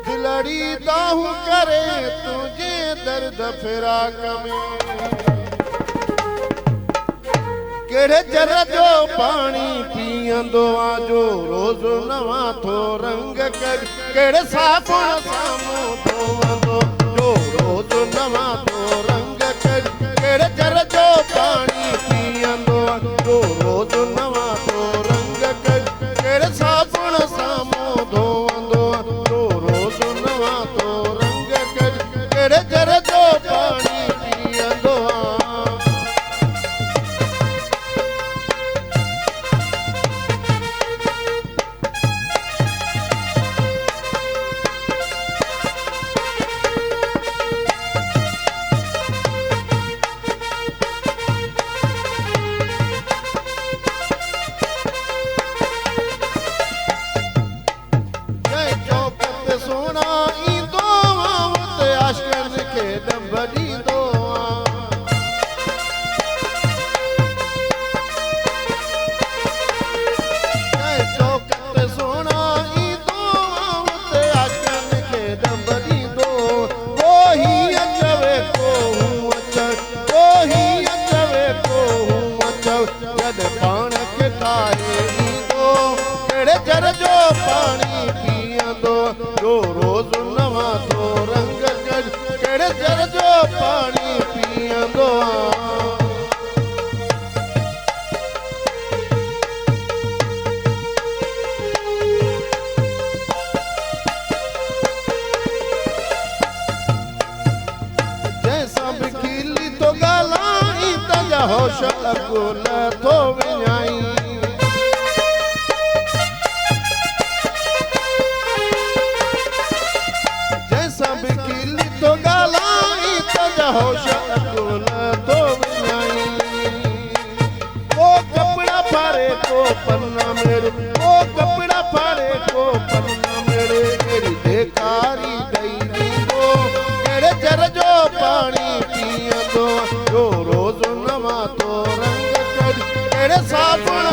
دلڙي دانهون ڪري تنهنجي درد فراق ۾. ڪهڙي جر جو پاڻي پيئندو آ جو روز نوان ٿو رنگ ڪڍي ڪهڙي صابڻ سان منهن ڌوئندو جو روز نوان ٿو رنگ ڪڍي ڪهڙي جر جو پاڻي پيئندو آ جو روز نوان ٿو رنگ ڪڍي ڪهڙي صابڻ سان منهن ڌوئندو آ جو روز نوان ٿو رنگ ڪڍي ڪهڙي جر جو پاڻي پيئندو آ. جنهن چوڪ تي سهڻا ايندو آن اتي عاشقن کي ڏنڀ ڏيندو آن. جنهن چوڪ تي سهڻا ايندو آن اتي عاشقن کي ڏنڀ ڏيندو آن. ڪو هيئن چوي ڪو هونئن چوي ڪو هيئن چوي ڪو هونئن چوي جڏهن پاڻ کي ٺاهي ايندو ڪهڙي جر جو پاڻي پيئندو جو روز نوان ٿو رنگ ڪڍي ڪهڙي جر جو پاڻي پيئندو آن. جنهن سان به کلي ٿو ڳالهائين تنهنجا هوش عقل ٿو وڃائين. جنهن سان به کلي ٿو ڳالهائين تنهنجا هوش عقل ٿو وڃائين. ڪو ڪپڙا ڦاڙي ڪو پنا ميڙي ڪو ڪپڙا ڦاڙي ڪو پنا ميڙي اهڙي ڏيکاري ڏئي ويندو ڪهڙي جر جو پاڻي پيئندو جو روز نوان ٿو رنگ ڪڍي ڪهڙي صابڻ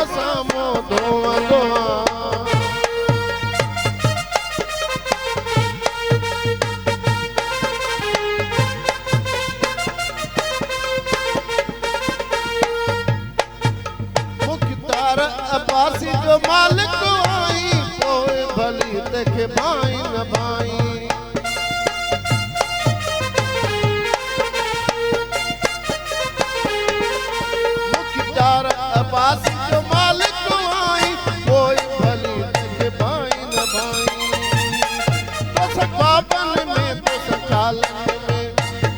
تنهن کي ڀائين نه ڀائين. مون کي چار عباسي جو مالڪ آهين، پوءِ ڀلي تنهن کي ڀائين نه ڀائين. توسان خوابن ۾ توسان خيالن ۾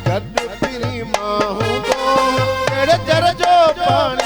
گڏ پرين مان هوندو. ڪهڙي جر جو پاڻي